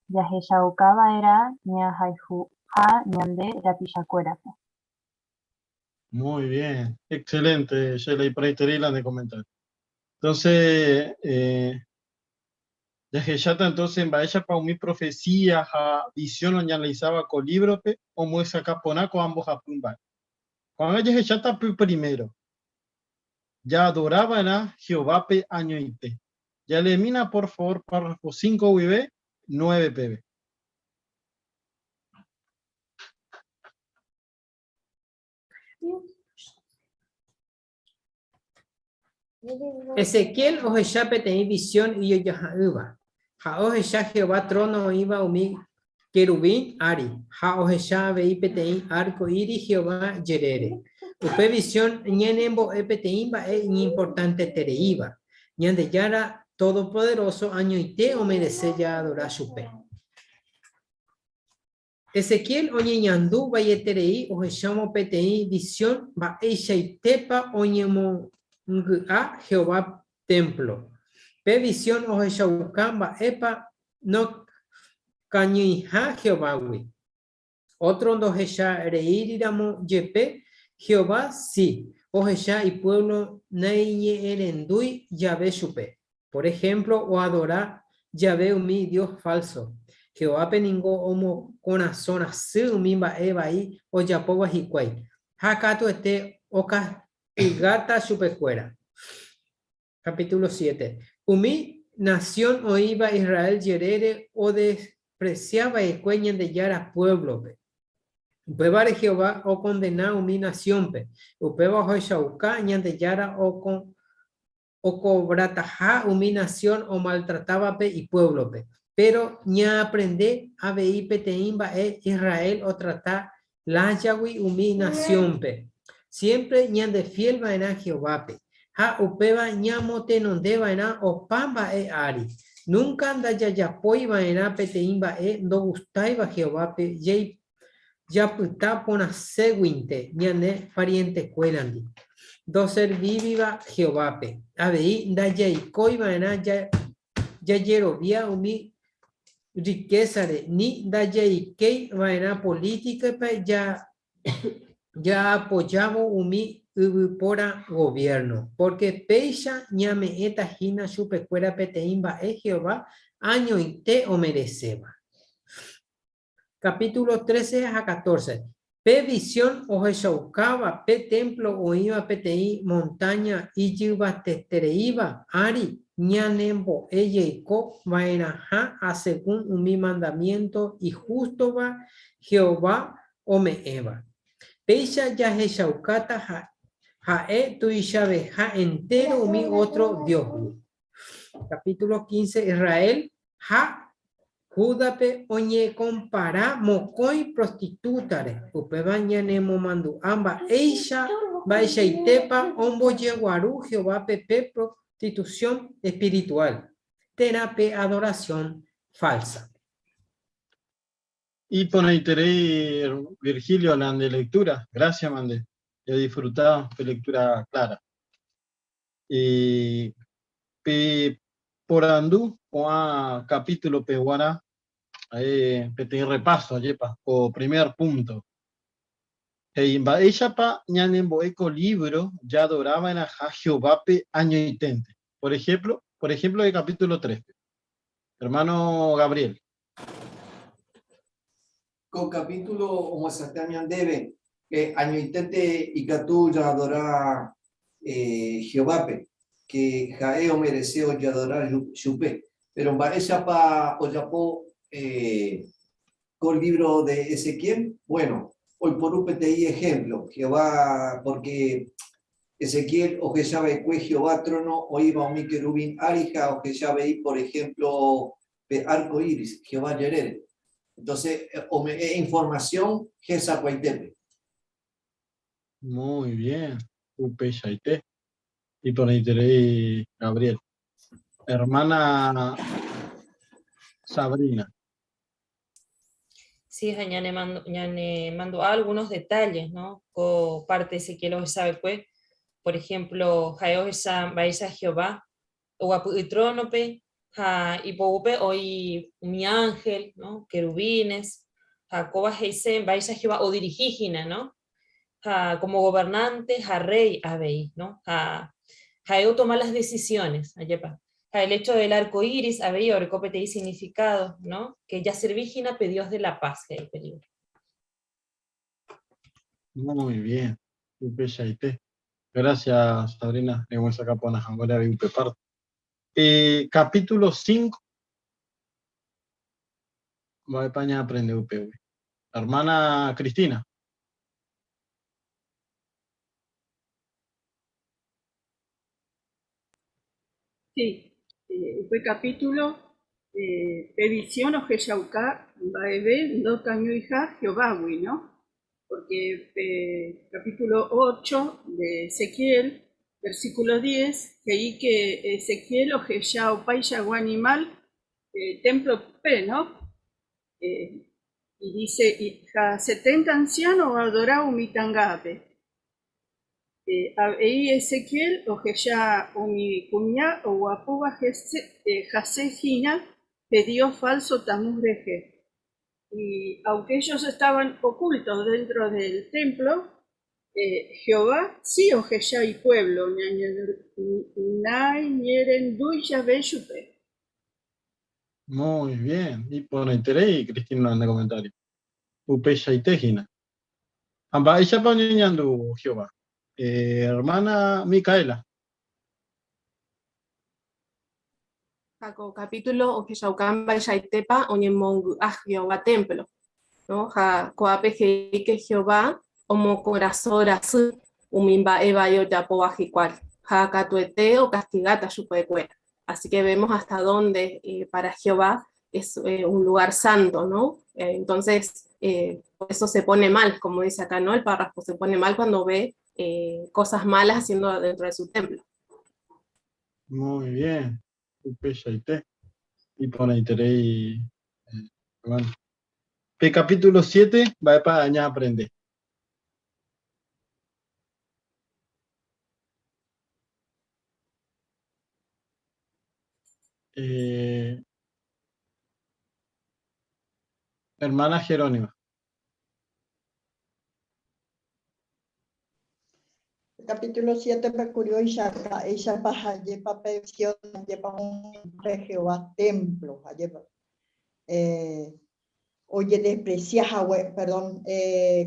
jahechauka va'erã ñahayhuha ñande rapichakuérape. Muy bien, excelente, Sheila, iporãiterei la ne comentario. Entonces, eh, jahecháta entonces mba'éichapa umi profecía ha visión oñanalizáva ko lívrope omyesakã porã ko'ã mbohapy mba'e. Ko'ág̃a jahecháta pe primero, jaadora va'erã Jehovápe añoite. Jaleemína por favor párrafo 5 guive 9 peve. Ezequiel ohecha peteĩ visión ijojaha'ỹva, ha ohecha Jehová tróno oĩva umi keruvín ári, ha ohecha avei peteĩ árko íris Jehová jerére. Upe visión ñanembo'e peteĩ mba'e iñimportantetereíva, Ñandejára Todopoderóso añoite omerese jaadora chupe. Ezequiel oñeñandu vaieterei ohechávo peteĩ visión mba'eichaitépa oñemongy'a Jehová témplo. Pe visión ohechauka mba'épa nokañyiha Jehovágui. Ótro ndohechareíriramo jepe, Jehová si ohecha ipuévlo naiñe'ẽrendúi jave chupe. Por ehémplo, oadora jave umi dios fálso. Jehovápe ningo omokorasõ rasy umi mba'e vai ojapóva hikuái, ha katuete okastigáta chupekuéra. Capítulo 7. Umi nasión oĩva Israel jerére odespresia va'ekue Ñandejára puévlope. Upévare Jehová okondena umi nasiónpe. Upéva ohechauka Ñandejára okovrataha umi nasión omaltratávape ipuévlope. Péro ñaaprende avei peteĩ mba'e Israel otrata lájagui umi nasiónpe. Siémpre ñandefiél va'erã Jehovápe, ha upéva ñamotenonde va'erã opa mba'e ári. Núnka ndajajapói va'erã peteĩ mba'e ndogustáiva Jehovápe Japyta porãséguinte ñane parientekuérandi, ndoservíriva Jehovápe. Avei ndajaikói va'erã jajerovia umi rrikésare ni ndajaikéi va'erã polítikape jaapojávo umi yvypóra goviérno, pórke péicha ñame'ẽta hína chupekuéra peteĩ mba'e Jehová añoite omereséva. Capítulo 13 ha 14. Pe visión ohechaukáva pe témplo oĩva peteĩ montáña ijyvatetereíva ári ñanembo'e jaiko va'erãha asegún umi mandamiénto ihústova Jehová ome'ẽva. Péicha jahechaukáta ha'e tuichaveha entéro umi ótro diósgui. Capítulo 15 Israel ha Júdape oñekompara mokõi prostitútare, upéva ñanemomandu'a mba'éicha mba'eichaitépa ombojeguaru Jehovápe pe prostitusión espirituál, térã pe adorasión fálsa. Iporãiterei Virgilio la nde lectura, gracias mande, jadisfruta pe lectura clara. Pe porandu ko'ã capítulo-pe guarã ha'e peteĩ repaso, ajépa, ko primer punto. He'i mba'éichapa ñanembo'e ko libro jadorava'erãha Jehovápe añoiténte. Por ejemplo, por ejemplo el capítulo 3-pe. Hermano Gabriel. Ko capítulo omyesakã ñandéve pe añoiténte ikatu jaadora Jehovápe, ke ha'e omerese ojeadora chupe. Péro mba'éichapa ojapo ko lívro de Ezequiel? Buéno, oiporu peteĩ ehémplo, Jehová, pórke Ezequiel ohecha va'ekue Jehová tróno oĩva umi keruvín ári ha ohecha avei, por ehémplo, pe árko íris Jehová jerére. Entonces, ome'ẽ informasión hesakuaitépe. Muy bien, upeichaite. Iporãiterei Gabriel. Hermana Sabrina. Sí, ha ñanemandu'a algunos detalles, ¿no? Ko parte Ezequiel ohecha va'ekue, por ejemplo, ha'e ohecha mba'éicha Jehová oguapy itrónope ha ipoguýpe oĩ umi ánhel, ¿no? Querubines, ha kóva he'ise mba'éicha Jehová odirihi hína, ¿no? Ha como gobernante ha rey avei, ¿no? Ha ha'e otoma las decisiones, ajépa. Ha el hecho del arco iris avei oreko peteĩ significado, ¿no? Que jaservi hína pe Dios de la paz, he'i pe libro. Muy bien, upeichaite. Gracias, Sabrina, reguesaka porã haguére avei upe parte. Pe capítulo 5, mba'épa ñaaprende upégui? Hermana Cristina. Sí, upe capítulo pe visión ohechauka mba'eve ndokañuiha Jehovágui, no? Porque pe capítulo 8 de Ezequiel, versículo 10, he'i que Ezequiel ohecha opaichagua animal templo-pe, no? Y dice, ha 70 anciano oadora umi ta'angápe. Avei Ezequiel ohecha umi kuña oguapúva hese hína pe dios falso Tamuz rehe. Y aunque ellos estaban ocultos dentro del templo, Jehová sí ohecha ipueblo naiñerendúi jave chupe. Muy bien, iporãiterei Cristina nde comentario. Upeichaite hína. Ha mba'éichapa oñeñandu Jehová? Hermana Micaela. Ha ko capítulo ohechauka mba'eichaitépa oñemongy'a Jehová templo, no? Ha ko'ápe he'i ke Jehová omokorasõ rasy umi mba'e vai ojapóva hikuái, ha katuete okastigáta chupekuéra. Así que vemos hasta dónde para Jehová es un lugar santo, ¿no? Entonces, por eso se pone mal, como dice acá, ¿no? El párrafo se pone mal cuando ve cosas malas haciendo dentro de su templo. Muy bien, upeichaite. Iporãiterei, hermano. Pe capítulo 7, mba'épa ñaaprende? Eh, hermana Jerónima. Capítulo 7 pe curioicha mba'éichapa ha'épa pe visión ajépa pe Jehová templo ajépa. Ojedesprecia hague, perdón,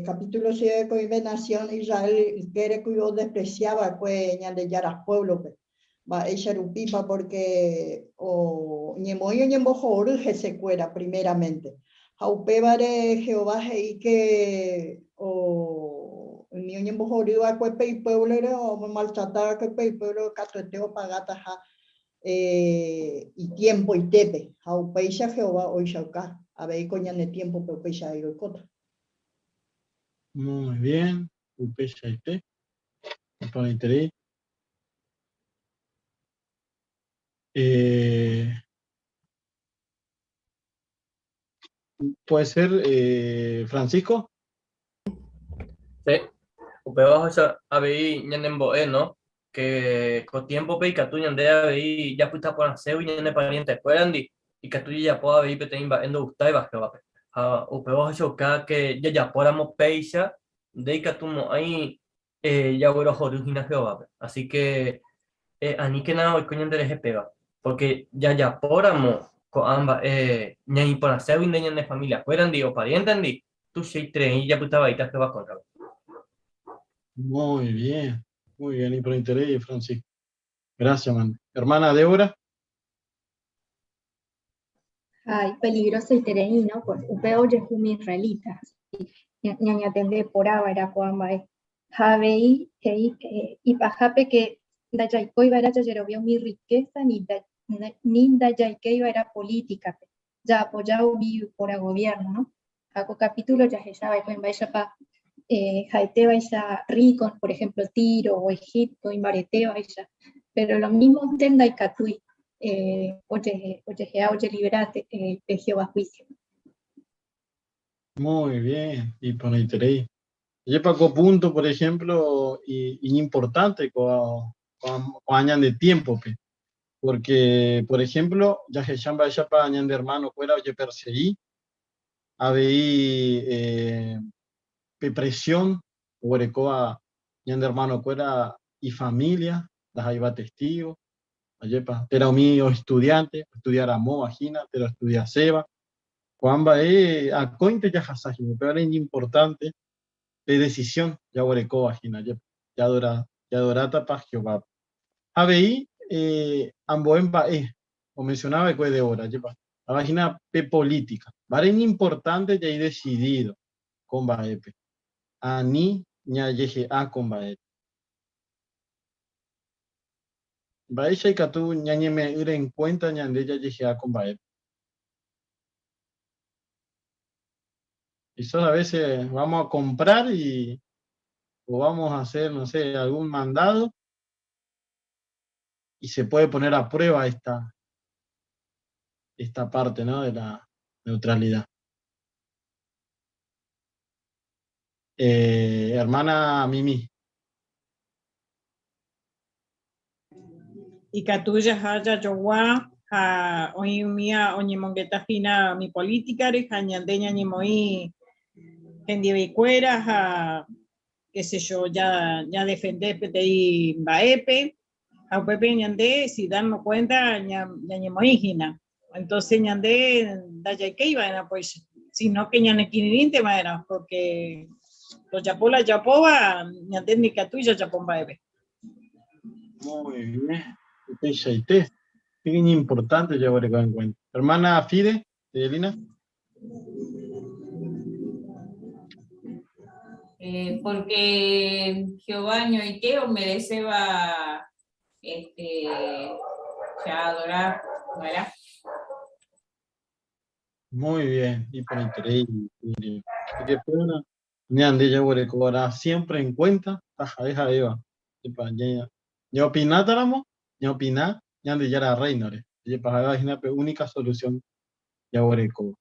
capítulo 6 oĩve nación Israel ykére ku odesprecia va'ekue Ñandejára pueblo-pe. Mba'éicha rupípa? Porque oñemoĩ oñembohory hesekuéra primeramente. Ha upévare Jehová he'i que umi oñembohory va'ekue pe ipuévlore, omomaltrata va'ekue pe ipuévlore katuete opagátaha itiempoitépe. Ha upéicha Jehová oichauka avei ko ñane tiémpope upéicha avei oikóta. Muy bien, upeichaite. Iporãiterei. Eh, puede ser eh, Francisco. Sí, upéva ohecha avei ñanembo'e, no? Que ko tiémpope ikatu ñande avei japyta porãségui ñane parientekuérandi, ikatu jajapo avei peteĩ mba'e ndogustáiva Jehovápe. Ha upéva ohechauka ke jajapóramo péicha ndaikatumo'ãi jaguerohory hína Jehovápe. Así ke aníkena oiko ñanderehe péva, pórke jajapóramo ko'ã mba'e ñaĩporãséguinte ñane familiakuérandi o pariéntendi, tuichaiterei japyta vaíta Jehová kóntrape. Muy bien, muy bien, iporãiterei, Francisco. Gracias, man. Hermana Débora. Ha ipeligrosoiterei, no? Por upéva ojehu umi israelita. Ñañatende porã va'erã ko'ã mba'e. Ha avei he'i ipahápe ke ndajaikói va'erã jajerovia umi riqueza ni ndajaikéi va'erã política-pe, jaapoja umi yvypóra gobierno, no? Ha ko capítulo jahecha va'ekue mba'éichapa ha'etévaicha rico, por ejemplo Tiro o Egipto imbaretévaicha, pero lo mismo usted ndaikatúi ojehe'a ojelibera pe Jehová juicio. Muy bien, iporãiterei. Ajépa ko punto, por ejemplo, iñimportante ko'ã ñande tiempo-pe, porque, por ejemplo, jahecha mba'éichapa ñande hermano-kuéra ojepersegi, avei pe presión oguerekóva ñande hermano-kuéra ifamilia, ndaha'éiva testigo, ajépa, térã umi oestudiante, oestudia ramóva hína, térã oestudiaséva. Ko'ã mba'e akóinte jahasa hína, upévare iñimportánte pe decisión jaguerekóva hína, ajépa, jaadora, jaadorátapa Jehovápe. Avei ambue mba'e omensiona va'ekue Débora, ajépa, Ava hína pe política. Mba'ére iñimportánte jaidesidído ko mba'épe. Ani ñajehe'a ko mba'ére. Mba'éicha ikatu ñañeme'ẽ'ỹre en cuenta ñande jajehe'a ko mba'épe? Quizás a veces vamos a comprar y o vamos a hacer, no sé, algún mandado y se puede poner a prueba esta, esta parte, ¿no? de la neutralidad. Eh, hermana Mimi. Ikatu jaha jajogua ha oĩ umía oñemongeta hína umi políticare ha ñande ñañemoĩ hendiveikuéra ha qué sé yo, ya, ñadefende peteĩ mba'épe ha upépe ñande si darnos cuenta ñañemoĩ hína. Entonces ñande ndajaikéi va'erã pues, sino que ñanekirirĩnte va'erã porque tojapo la ojapóva ñande ndikatúi jajapo mba'eve. Muy bien, upeichaite. Qué importante jaguereko en cuenta. Hermana Fide, Fidelina. Eh, porque Jehová añoite omereceva este, ya adorar, ¿verdad? Muy bien, iporãiterei. Ijepéva ñande jaguerekovarã siempre en cuenta taha'e ha'éva. Ñaopinátaramo, ñaopina Ñandejára Rréinore. Jepa ha'éva hína pe única solución jaguerekóva.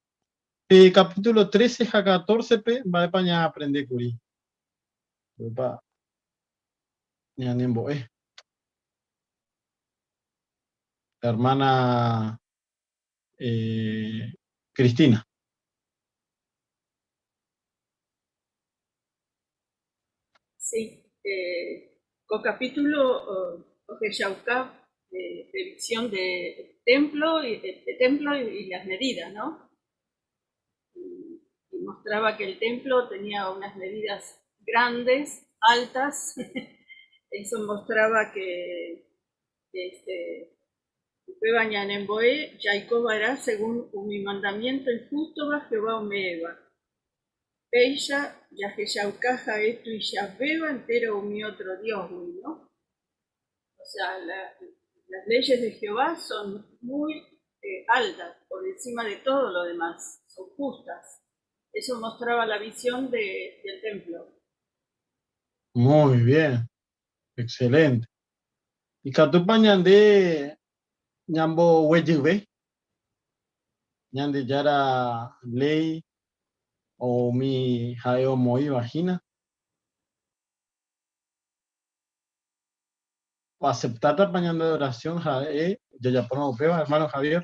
Pe capítulo 13 ha 14-pe mba'épa ñaaprende kuri? Mba'épa ñanembo'e? Hermana eh, Cristina. Sí, eh, ko capítulo ohechauka pe visión de templo, de templo y las medidas, ¿no? Mostraba que el templo tenía unas medidas grandes, altas. Eso mostraba que este, upéva ñanembo'e jaiko va'erã según umi mandamiento ihústova Jehová ome'ẽva. Péicha jahechauka ha'e tuichavéva entero umi otro diosgui, no? O sea, las leyes de Jehová son muy altas, por encima de todo lo demás, son justas. Eso mostraba la visión de, del templo. Muy bien, excelente. Ikatúpa ñande ñamboguejyve Ñandejára léi o umi ha'e omoĩva hína? Oaceptátapa ñande adoración ha'e jajapórõ upéva, hermano Javier?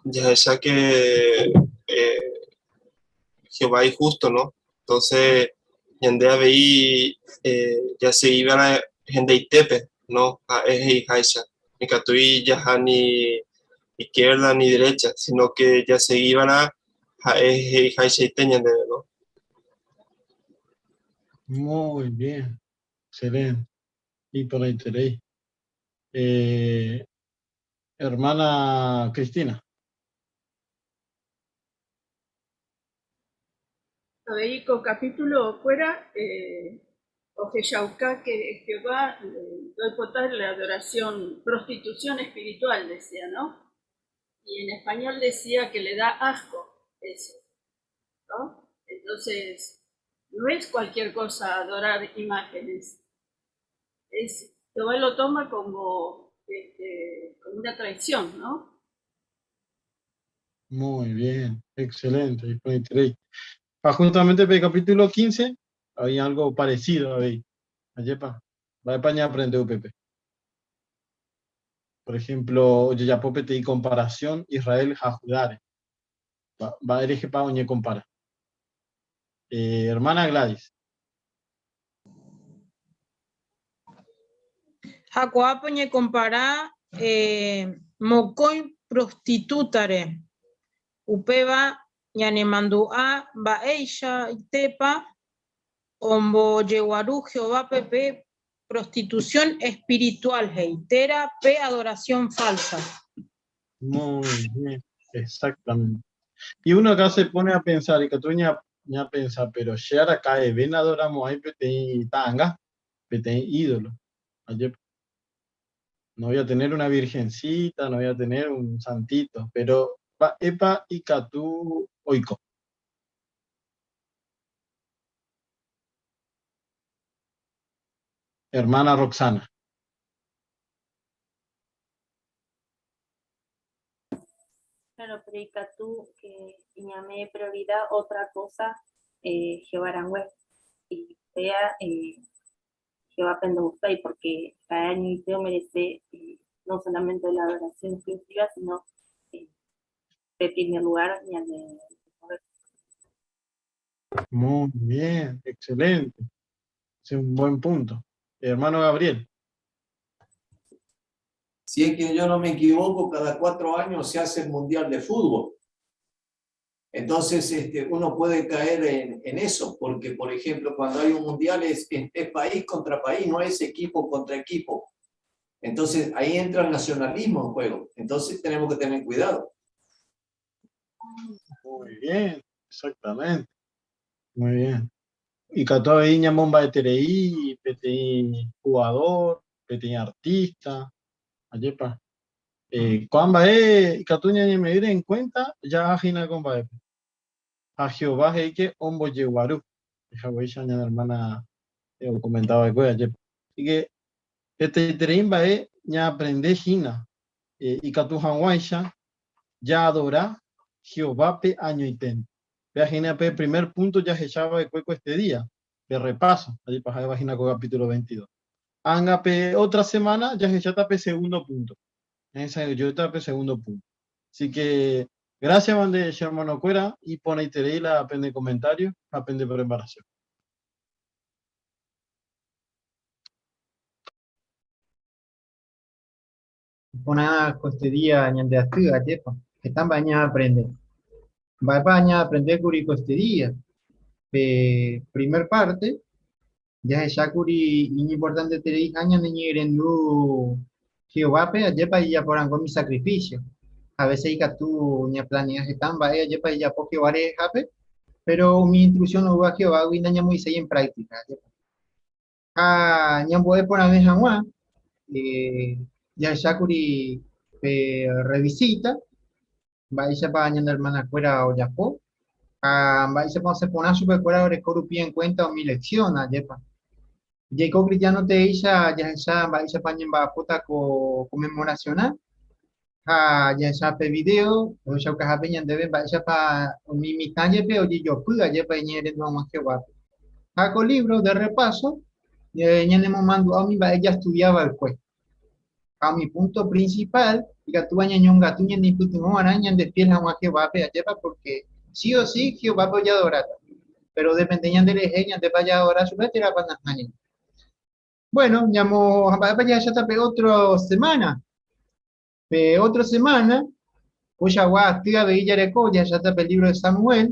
Jahecha que eh, Jehová es justo, ¿no? Entonces, ñande avei eh, jasegiva'erã hendaitépe, ¿no? Ha'e he'iháicha, ikatúi jaha ni izquierda ni derecha, sino que jasegiva'erã ha'e he'ihaichaite ñandéve, ¿no? Muy bien, excelente. Iporãiterei. Eh, hermana Cristina. Avei ko capítulo kuéra eh, ohechauka que Jehová ndoipotái la adoración, prostitución espiritual decía, ¿no? Y en español decía que le da asco eso, ¿no? Entonces, no es cualquier cosa adorar imágenes. Es, Jehová lo toma como, este, como una traición, ¿no? Muy bien, excelente. Ah, justamente el capítulo 15 había algo parecido ahí. Ayepa, va a España aprende UPP. Por ejemplo, ojejapo peteĩ comparación Israel ha Judá. Va, mba'érehepa oñecompara. Hermana Gladys. Ha ko'ápe oñecompara mokõi prostitutare, upéva ñanemandu'a mba'eichaitépa ombojeguaru Jehovápe pe prostitución espiritual he'i térã pe adoración falsa. Muy bien, exactamente. Y uno acá se pone a pensar, ikatu ñapensa, pero che araka'eve nadoramo'ãi peteĩ ta'anga, peteĩ ídolo. Ajépa. No voy a tener una virgencita, no voy a tener un santito, pero mba'épa ikatu oiko. Hermana Roxana. Claro, pero ikatu que ñame'ẽ prioridad otra cosa eh, Jehová rangue y sea eh, Jehová pendogustái porque cada añoite omerece eh, no solamente la adoración exclusiva, sino eh, de primer lugar ñande Muy bien, excelente. Es un buen punto. Hermano Gabriel. Si es que yo no me equivoco, cada 4 años se hace el Mundial de Fútbol. Entonces, uno puede caer en eso, porque, por ejemplo, cuando hay un mundial es país contra país, no es equipo contra equipo. Entonces, ahí entra el nacionalismo en juego. Entonces, tenemos que tener cuidado. Muy bien, exactamente. Muy bien. Ikatu avei ñamomba'eterei peteĩ jugador, peteĩ artista, ajépa. Ko'ã mba'e ikatu ñañemedir en cuenta jahahína ko mba'épe. Ha Jehová he'íke ombojeguaru, haguéicha ñane hermana okomentaba va'ekue ajépa. Así que hetaiterei mba'e ñaaprende hína ikatu hag̃uáicha jaadora Jehovápe añoiténte. Péa hína pe primer punto jahecha va'ekue ko este día, pe repaso, ajépa ha'éva hína ko capítulo 22. Ág̃a pe otra semana jahecháta pe segundo punto. Ñahesa'ỹijóta pe segundo punto. Así que gracias mande che hermanokuéra iporãiterei la pende comentario ha pende preparación. Iporã ko este día ñande aty, ajépa. Heta mba'e ñaaprende. Mba'épa ñaaprende kuri ko este día? Pe primer parte, jahecha kuri iñimportantetereiha ñaneñe'ẽrendu Jehovápe ajépa ijaporangue umi sacrificio. A veces ikatu ñaplanea heta mba'e ajépa ijapo Jehová rehehápe, pero umi instrucción oúva Jehovágui nañamoĩséi en práctica, ajépa. Ha ñambo'e porãve hag̃ua, jahechákuri pe rrevisíta, mba'éichapa ñane ermanakuéra ojapo, ha mba'éichapa osẽ porã chupekuéra oreko rupi enkuénta umi leksión, ajépa. Jaiko kristiáno teéicha jahecha mba'éichapa ñamba'apóta ko konmemorasionrã, ha jahecha pe vidéo ohechaukahápe ñandéve mba'éichapa umi mitã jepe ojejopy ajépa iñe'ẽrendu hag̃ua Jehovápe. Ha ko lívro de rrepáso ñanemomandu'a umi mba'e jastudia va'ekue. Ha umi púnto prinsipál ikatúva ñañongatu ñaneipytyvõ va'erã ñandefiél hag̃ua Jehovápe, ajépa pórke si o si Jehovápe ojeadoráta. Péro odepende ñanderehe ñandépa jaadora chupe térãpa nahániri. Bueno, ñamo, mba'épa jahecháta pe ótro semána? Pe ótro semána, koichagua aty avei jareko, jahecháta pe lívro de Samuel,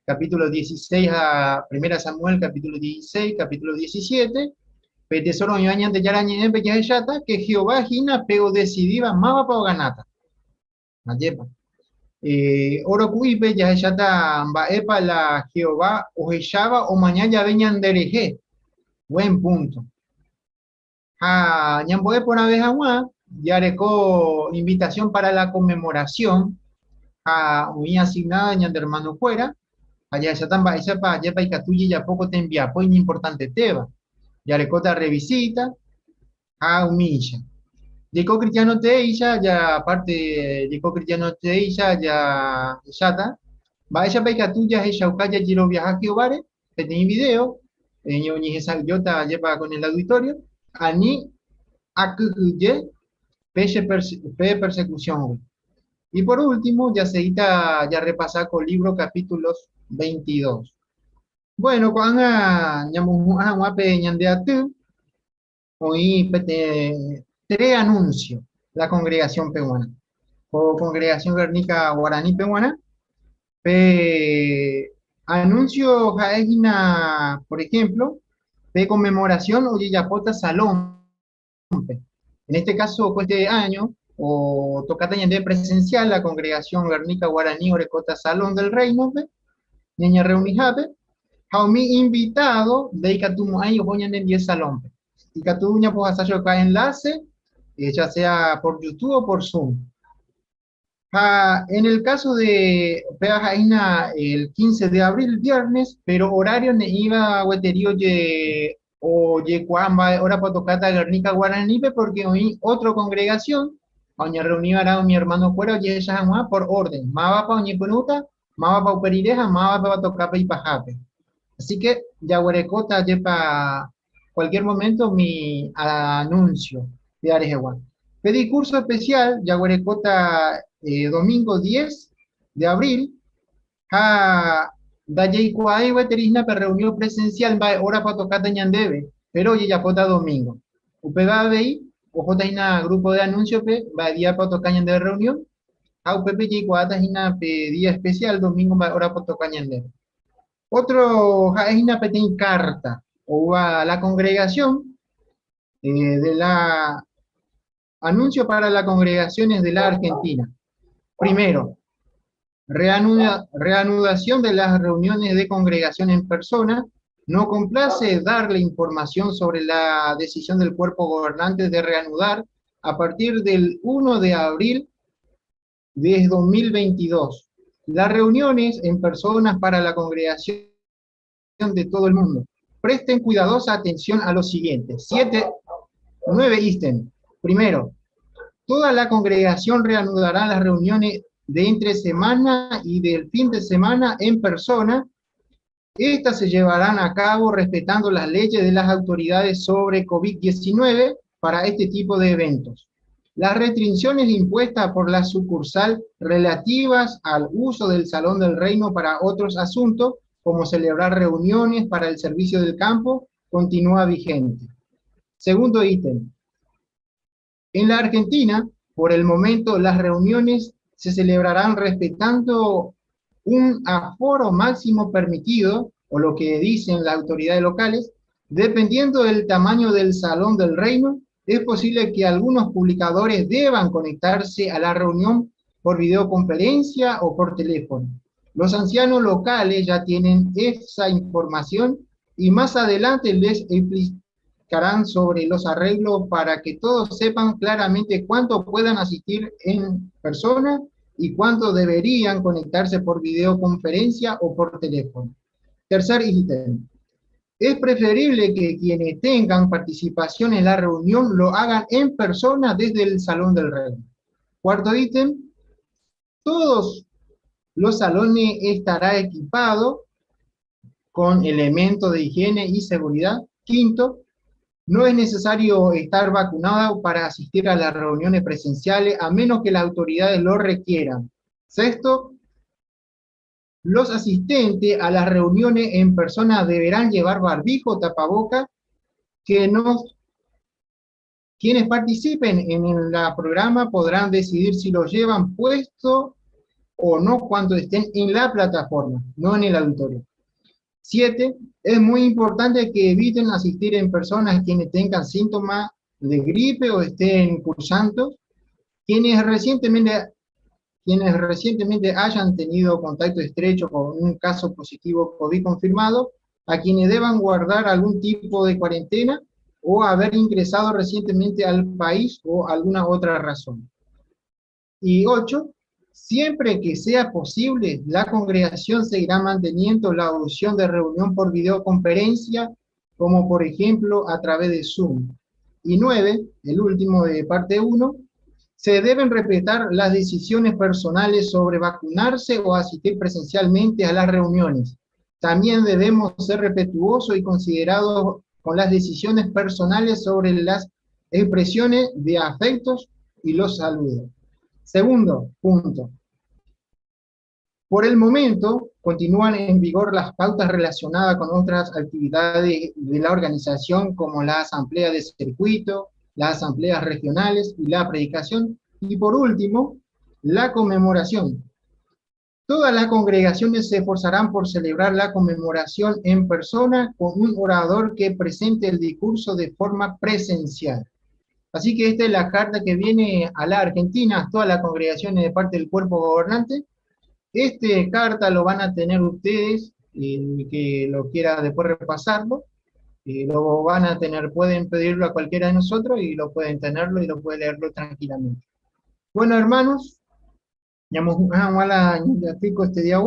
capítulo 16 ha Primera Samuel, capítulo 16, capítulo 17. Pe tesoro oĩva Ñandejára Ñe'ẽpe jahecháta que Jehová hína pe odesidíva mávapa oganáta. Ajépa. Eh, oro ku'ípe jahecháta mba'épa la Jehová ohecháva omaña jave ñanderehe. Buen punto. Ha ñambo'e porãve hag̃ua, jareko invitación para la conmemoración ha oĩ asignada ñande hermano-kuéra, ha jahecháta mba'éichapa ajépa ikatu jejapo ko tembiapo iñimportantetéva. Jarekóta revisita, Ha umícha. Jaiko cristiano teéicha, ja aparte jaiko cristiano teéicha jahecháta mba'éichapa ikatu jahechauka jajeroviaha Jehováre peteĩ video oñehesa'ỹijóta ajépa con el auditorio, ani akyhyje pe che pe persecución-gui. Y por último, jaseíta jarrepasa ko libro capítulos 22. Bueno, ko'ág̃a ñamohu'ã hag̃ua pe ñande aty, oĩ peteĩ tres anuncio la congregación-pe g̃uarã. Ko congregación Guernica Guaraní-pe g̃uarã, pe anuncio ha'e hína, por ejemplo, pe conmemoración ojejapóta salón-pe. En este caso, ko este año, o tocata ñande presencial la congregación Guernica Guaraní orekóta Salón del Reino-pe, ñañerreunihápe, ha umi invitado ndaikatumo'ãi oho ñanendie salón-pe. Ikatu ñapohasa chupe enlace, ya sea por YouTube o por Zoom. Ha en el caso de péva ha'éina el 15 de abril, viernes, pero horario ne'ĩva gueteri oje ojekuaa mba'e hórapa otokáta Guernica Guaranípe porque oĩ otro congregación ha oñerreuniva'erã umi hermano-kuéra ojehecha hag̃ua por orden, mávapa oñepyrũta, mávapa upe rire ha mávapa otoka pe ipahápe. Así que jaguerekóta jepa cualquier momento umi anuncio de rehegua. Pe discurso especial jaguerekóta eh, domingo 10 de abril ha ndajaikuaái gueteri hína pe reunión presencial mba'e hórapa otokáta ñandéve, pero ojejapóta domingo. Upéva avei ohóta hína grupo de anuncio-pe mba'e díapa otoka ñandéve reunión ha upépe jaikuaáta hína pe día especial domingo mba'e hórapa otoka ñandéve. Otro ha'e hína peteĩ carta oúva la congregación eh, de la anuncio para las congregaciones de la Argentina. Primero, reanuda, reanudación de las reuniones de congregación en persona. No complace darle información sobre la decisión del cuerpo gobernante de reanudar a partir del 1 de abril de 2022 las reuniones en personas para la congregación de todo el mundo. Presten cuidadosa atención a lo siguiente. 7, 9 ítem. Primero, toda la congregación reanudará las reuniones de entre semana y del fin de semana en persona. Estas se llevarán a cabo respetando las leyes de las autoridades sobre COVID-19 para este tipo de eventos. Las restricciones impuestas por la sucursal relativas al uso del Salón del Reino para otros asuntos, como celebrar reuniones para el servicio del campo, continúa vigente. Segundo ítem. En la Argentina, por el momento, las reuniones se celebrarán respetando un aforo máximo permitido, o lo que dicen las autoridades locales, dependiendo del tamaño del salón del reino, es posible que algunos publicadores deban conectarse a la reunión por videoconferencia o por teléfono. Los ancianos locales ya tienen esa información y más adelante les explicarán sobre los arreglos para que todos sepan claramente cuánto puedan asistir en persona y cuánto deberían conectarse por videoconferencia o por teléfono. Tercer ítem. Es preferible que quienes tengan participación en la reunión lo hagan en persona desde el Salón del Reino. Cuarto ítem, todos los salones estará equipado con elementos de higiene y seguridad. Quinto, no es necesario estar vacunado para asistir a las reuniones presenciales, a menos que las autoridades lo requieran. Sexto, los asistentes a las reuniones en persona deberán llevar barbijo o tapaboca, que no, quienes participen en el programa podrán decidir si lo llevan puesto o no cuando estén en la plataforma, no en el auditorio. 7, es muy importante que eviten asistir en persona quienes tengan síntomas de gripe o estén cursando, quienes recientemente hayan tenido contacto estrecho con un caso positivo COVID confirmado, a quienes deban guardar algún tipo de cuarentena o haber ingresado recientemente al país o alguna otra razón. Y 8, siempre que sea posible, la congregación seguirá manteniendo la opción de reunión por videoconferencia, como por ejemplo a través de Zoom. Y 9, el último de parte 1, se deben respetar las decisiones personales sobre vacunarse o asistir presencialmente a las reuniones. También debemos ser respetuosos y considerados con las decisiones personales sobre las expresiones de afectos y los saludos. Segundo punto. Por el momento, continúan en vigor las pautas relacionadas con otras actividades de la organización, como la asamblea de circuito, las asambleas regionales y la predicación. Y por último, la conmemoración. Todas las congregaciones se esforzarán por celebrar la conmemoración en persona con un orador que presente el discurso de forma presencial. Así que esta es la carta que viene a la Argentina, a todas las congregaciones de parte del cuerpo gobernante. Esta carta lo van a tener ustedes, que lo quiera después repasarlo, lo van a tener, pueden pedirlo a cualquiera de nosotros y lo pueden tenerlo y lo pueden leerlo tranquilamente. Bueno, hermanos, a la este día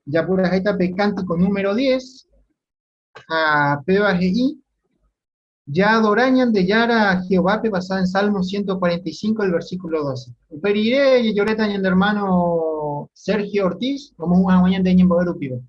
ya pura esta cántico número 10, a P-I, ya adorañan de Yara Jehová, basada en Salmo 145, el versículo 12. Periré y lloreta de hermano Sergio Ortiz, como un aguañan de Ñembogueru.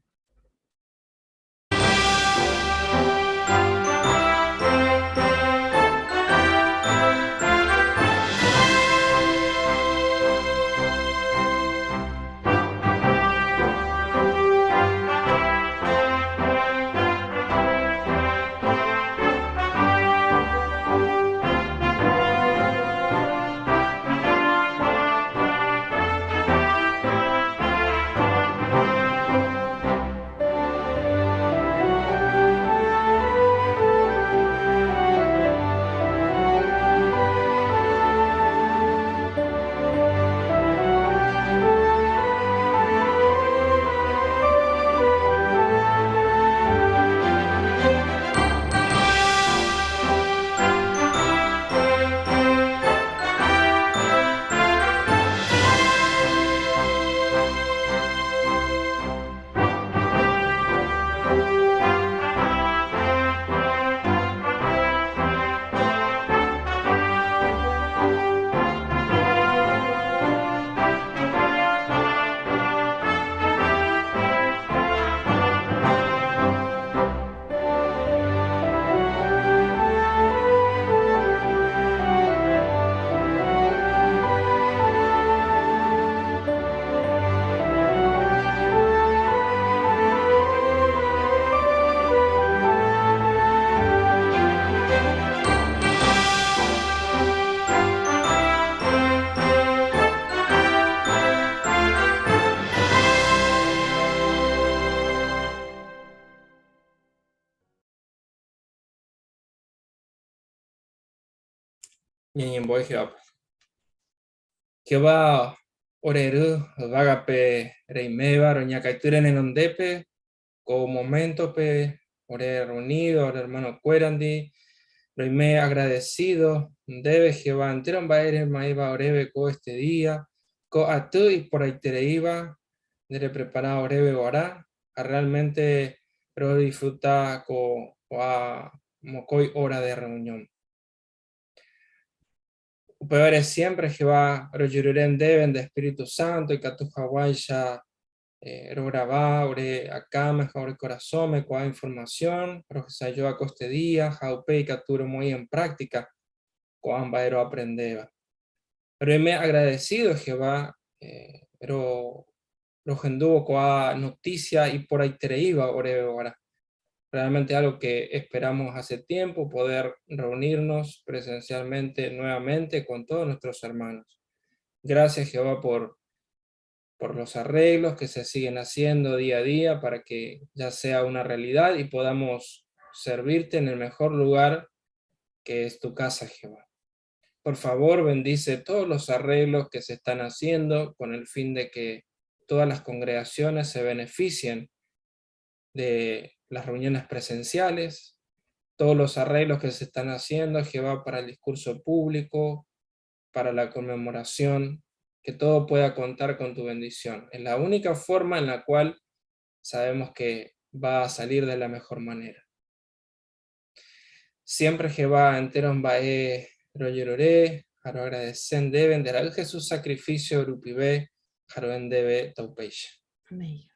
Ñañembo'e Jehovápe. Jehová ore Ru yvágape reiméva roñakãitýre nenondépe ko moméntope ore reunido ore hermanokuérandi, roime agradecido ndéve Jehová entéro mba'e rema'ẽva oréve ko este día, ko aty iporãitereíva nde reprepara oréve guarã ha realmente rodisfruta ko mokõi hora de reunión. Upévare siempre Jehová rojerure ndéve nde Espíritu Santo ikatu haguãicha eh, rograva ore akãme ha ore korasõme ko'ã información rohesajoa ko este día ha upéi ikatu romoĩ en práctica ko'ã mba'e roaprendéva. Roime agradecido Jehová eh, ro rohendúvo ko'ã noticia iporãitereíva oréve guarã. Realmente algo que esperamos hace tiempo, poder reunirnos presencialmente nuevamente con todos nuestros hermanos. Gracias Jehová por, por los arreglos que se siguen haciendo día a día para que ya sea una realidad y podamos servirte en el mejor lugar que es tu casa, Jehová. Por favor, bendice todos los arreglos que se están haciendo con el fin de que todas las congregaciones se beneficien de las reuniones presenciales, todos los arreglos que se están haciendo, Jehová, para el discurso público, para la conmemoración, que todo pueda contar con tu bendición. Es la única forma en la cual sabemos que va a salir de la mejor manera. Siempre Jehová entero mba'e rojerure ha roagradece ndéve nde ra'y Jesús sacrificio rupive ha ro'e ndéve taupéicha. Amén.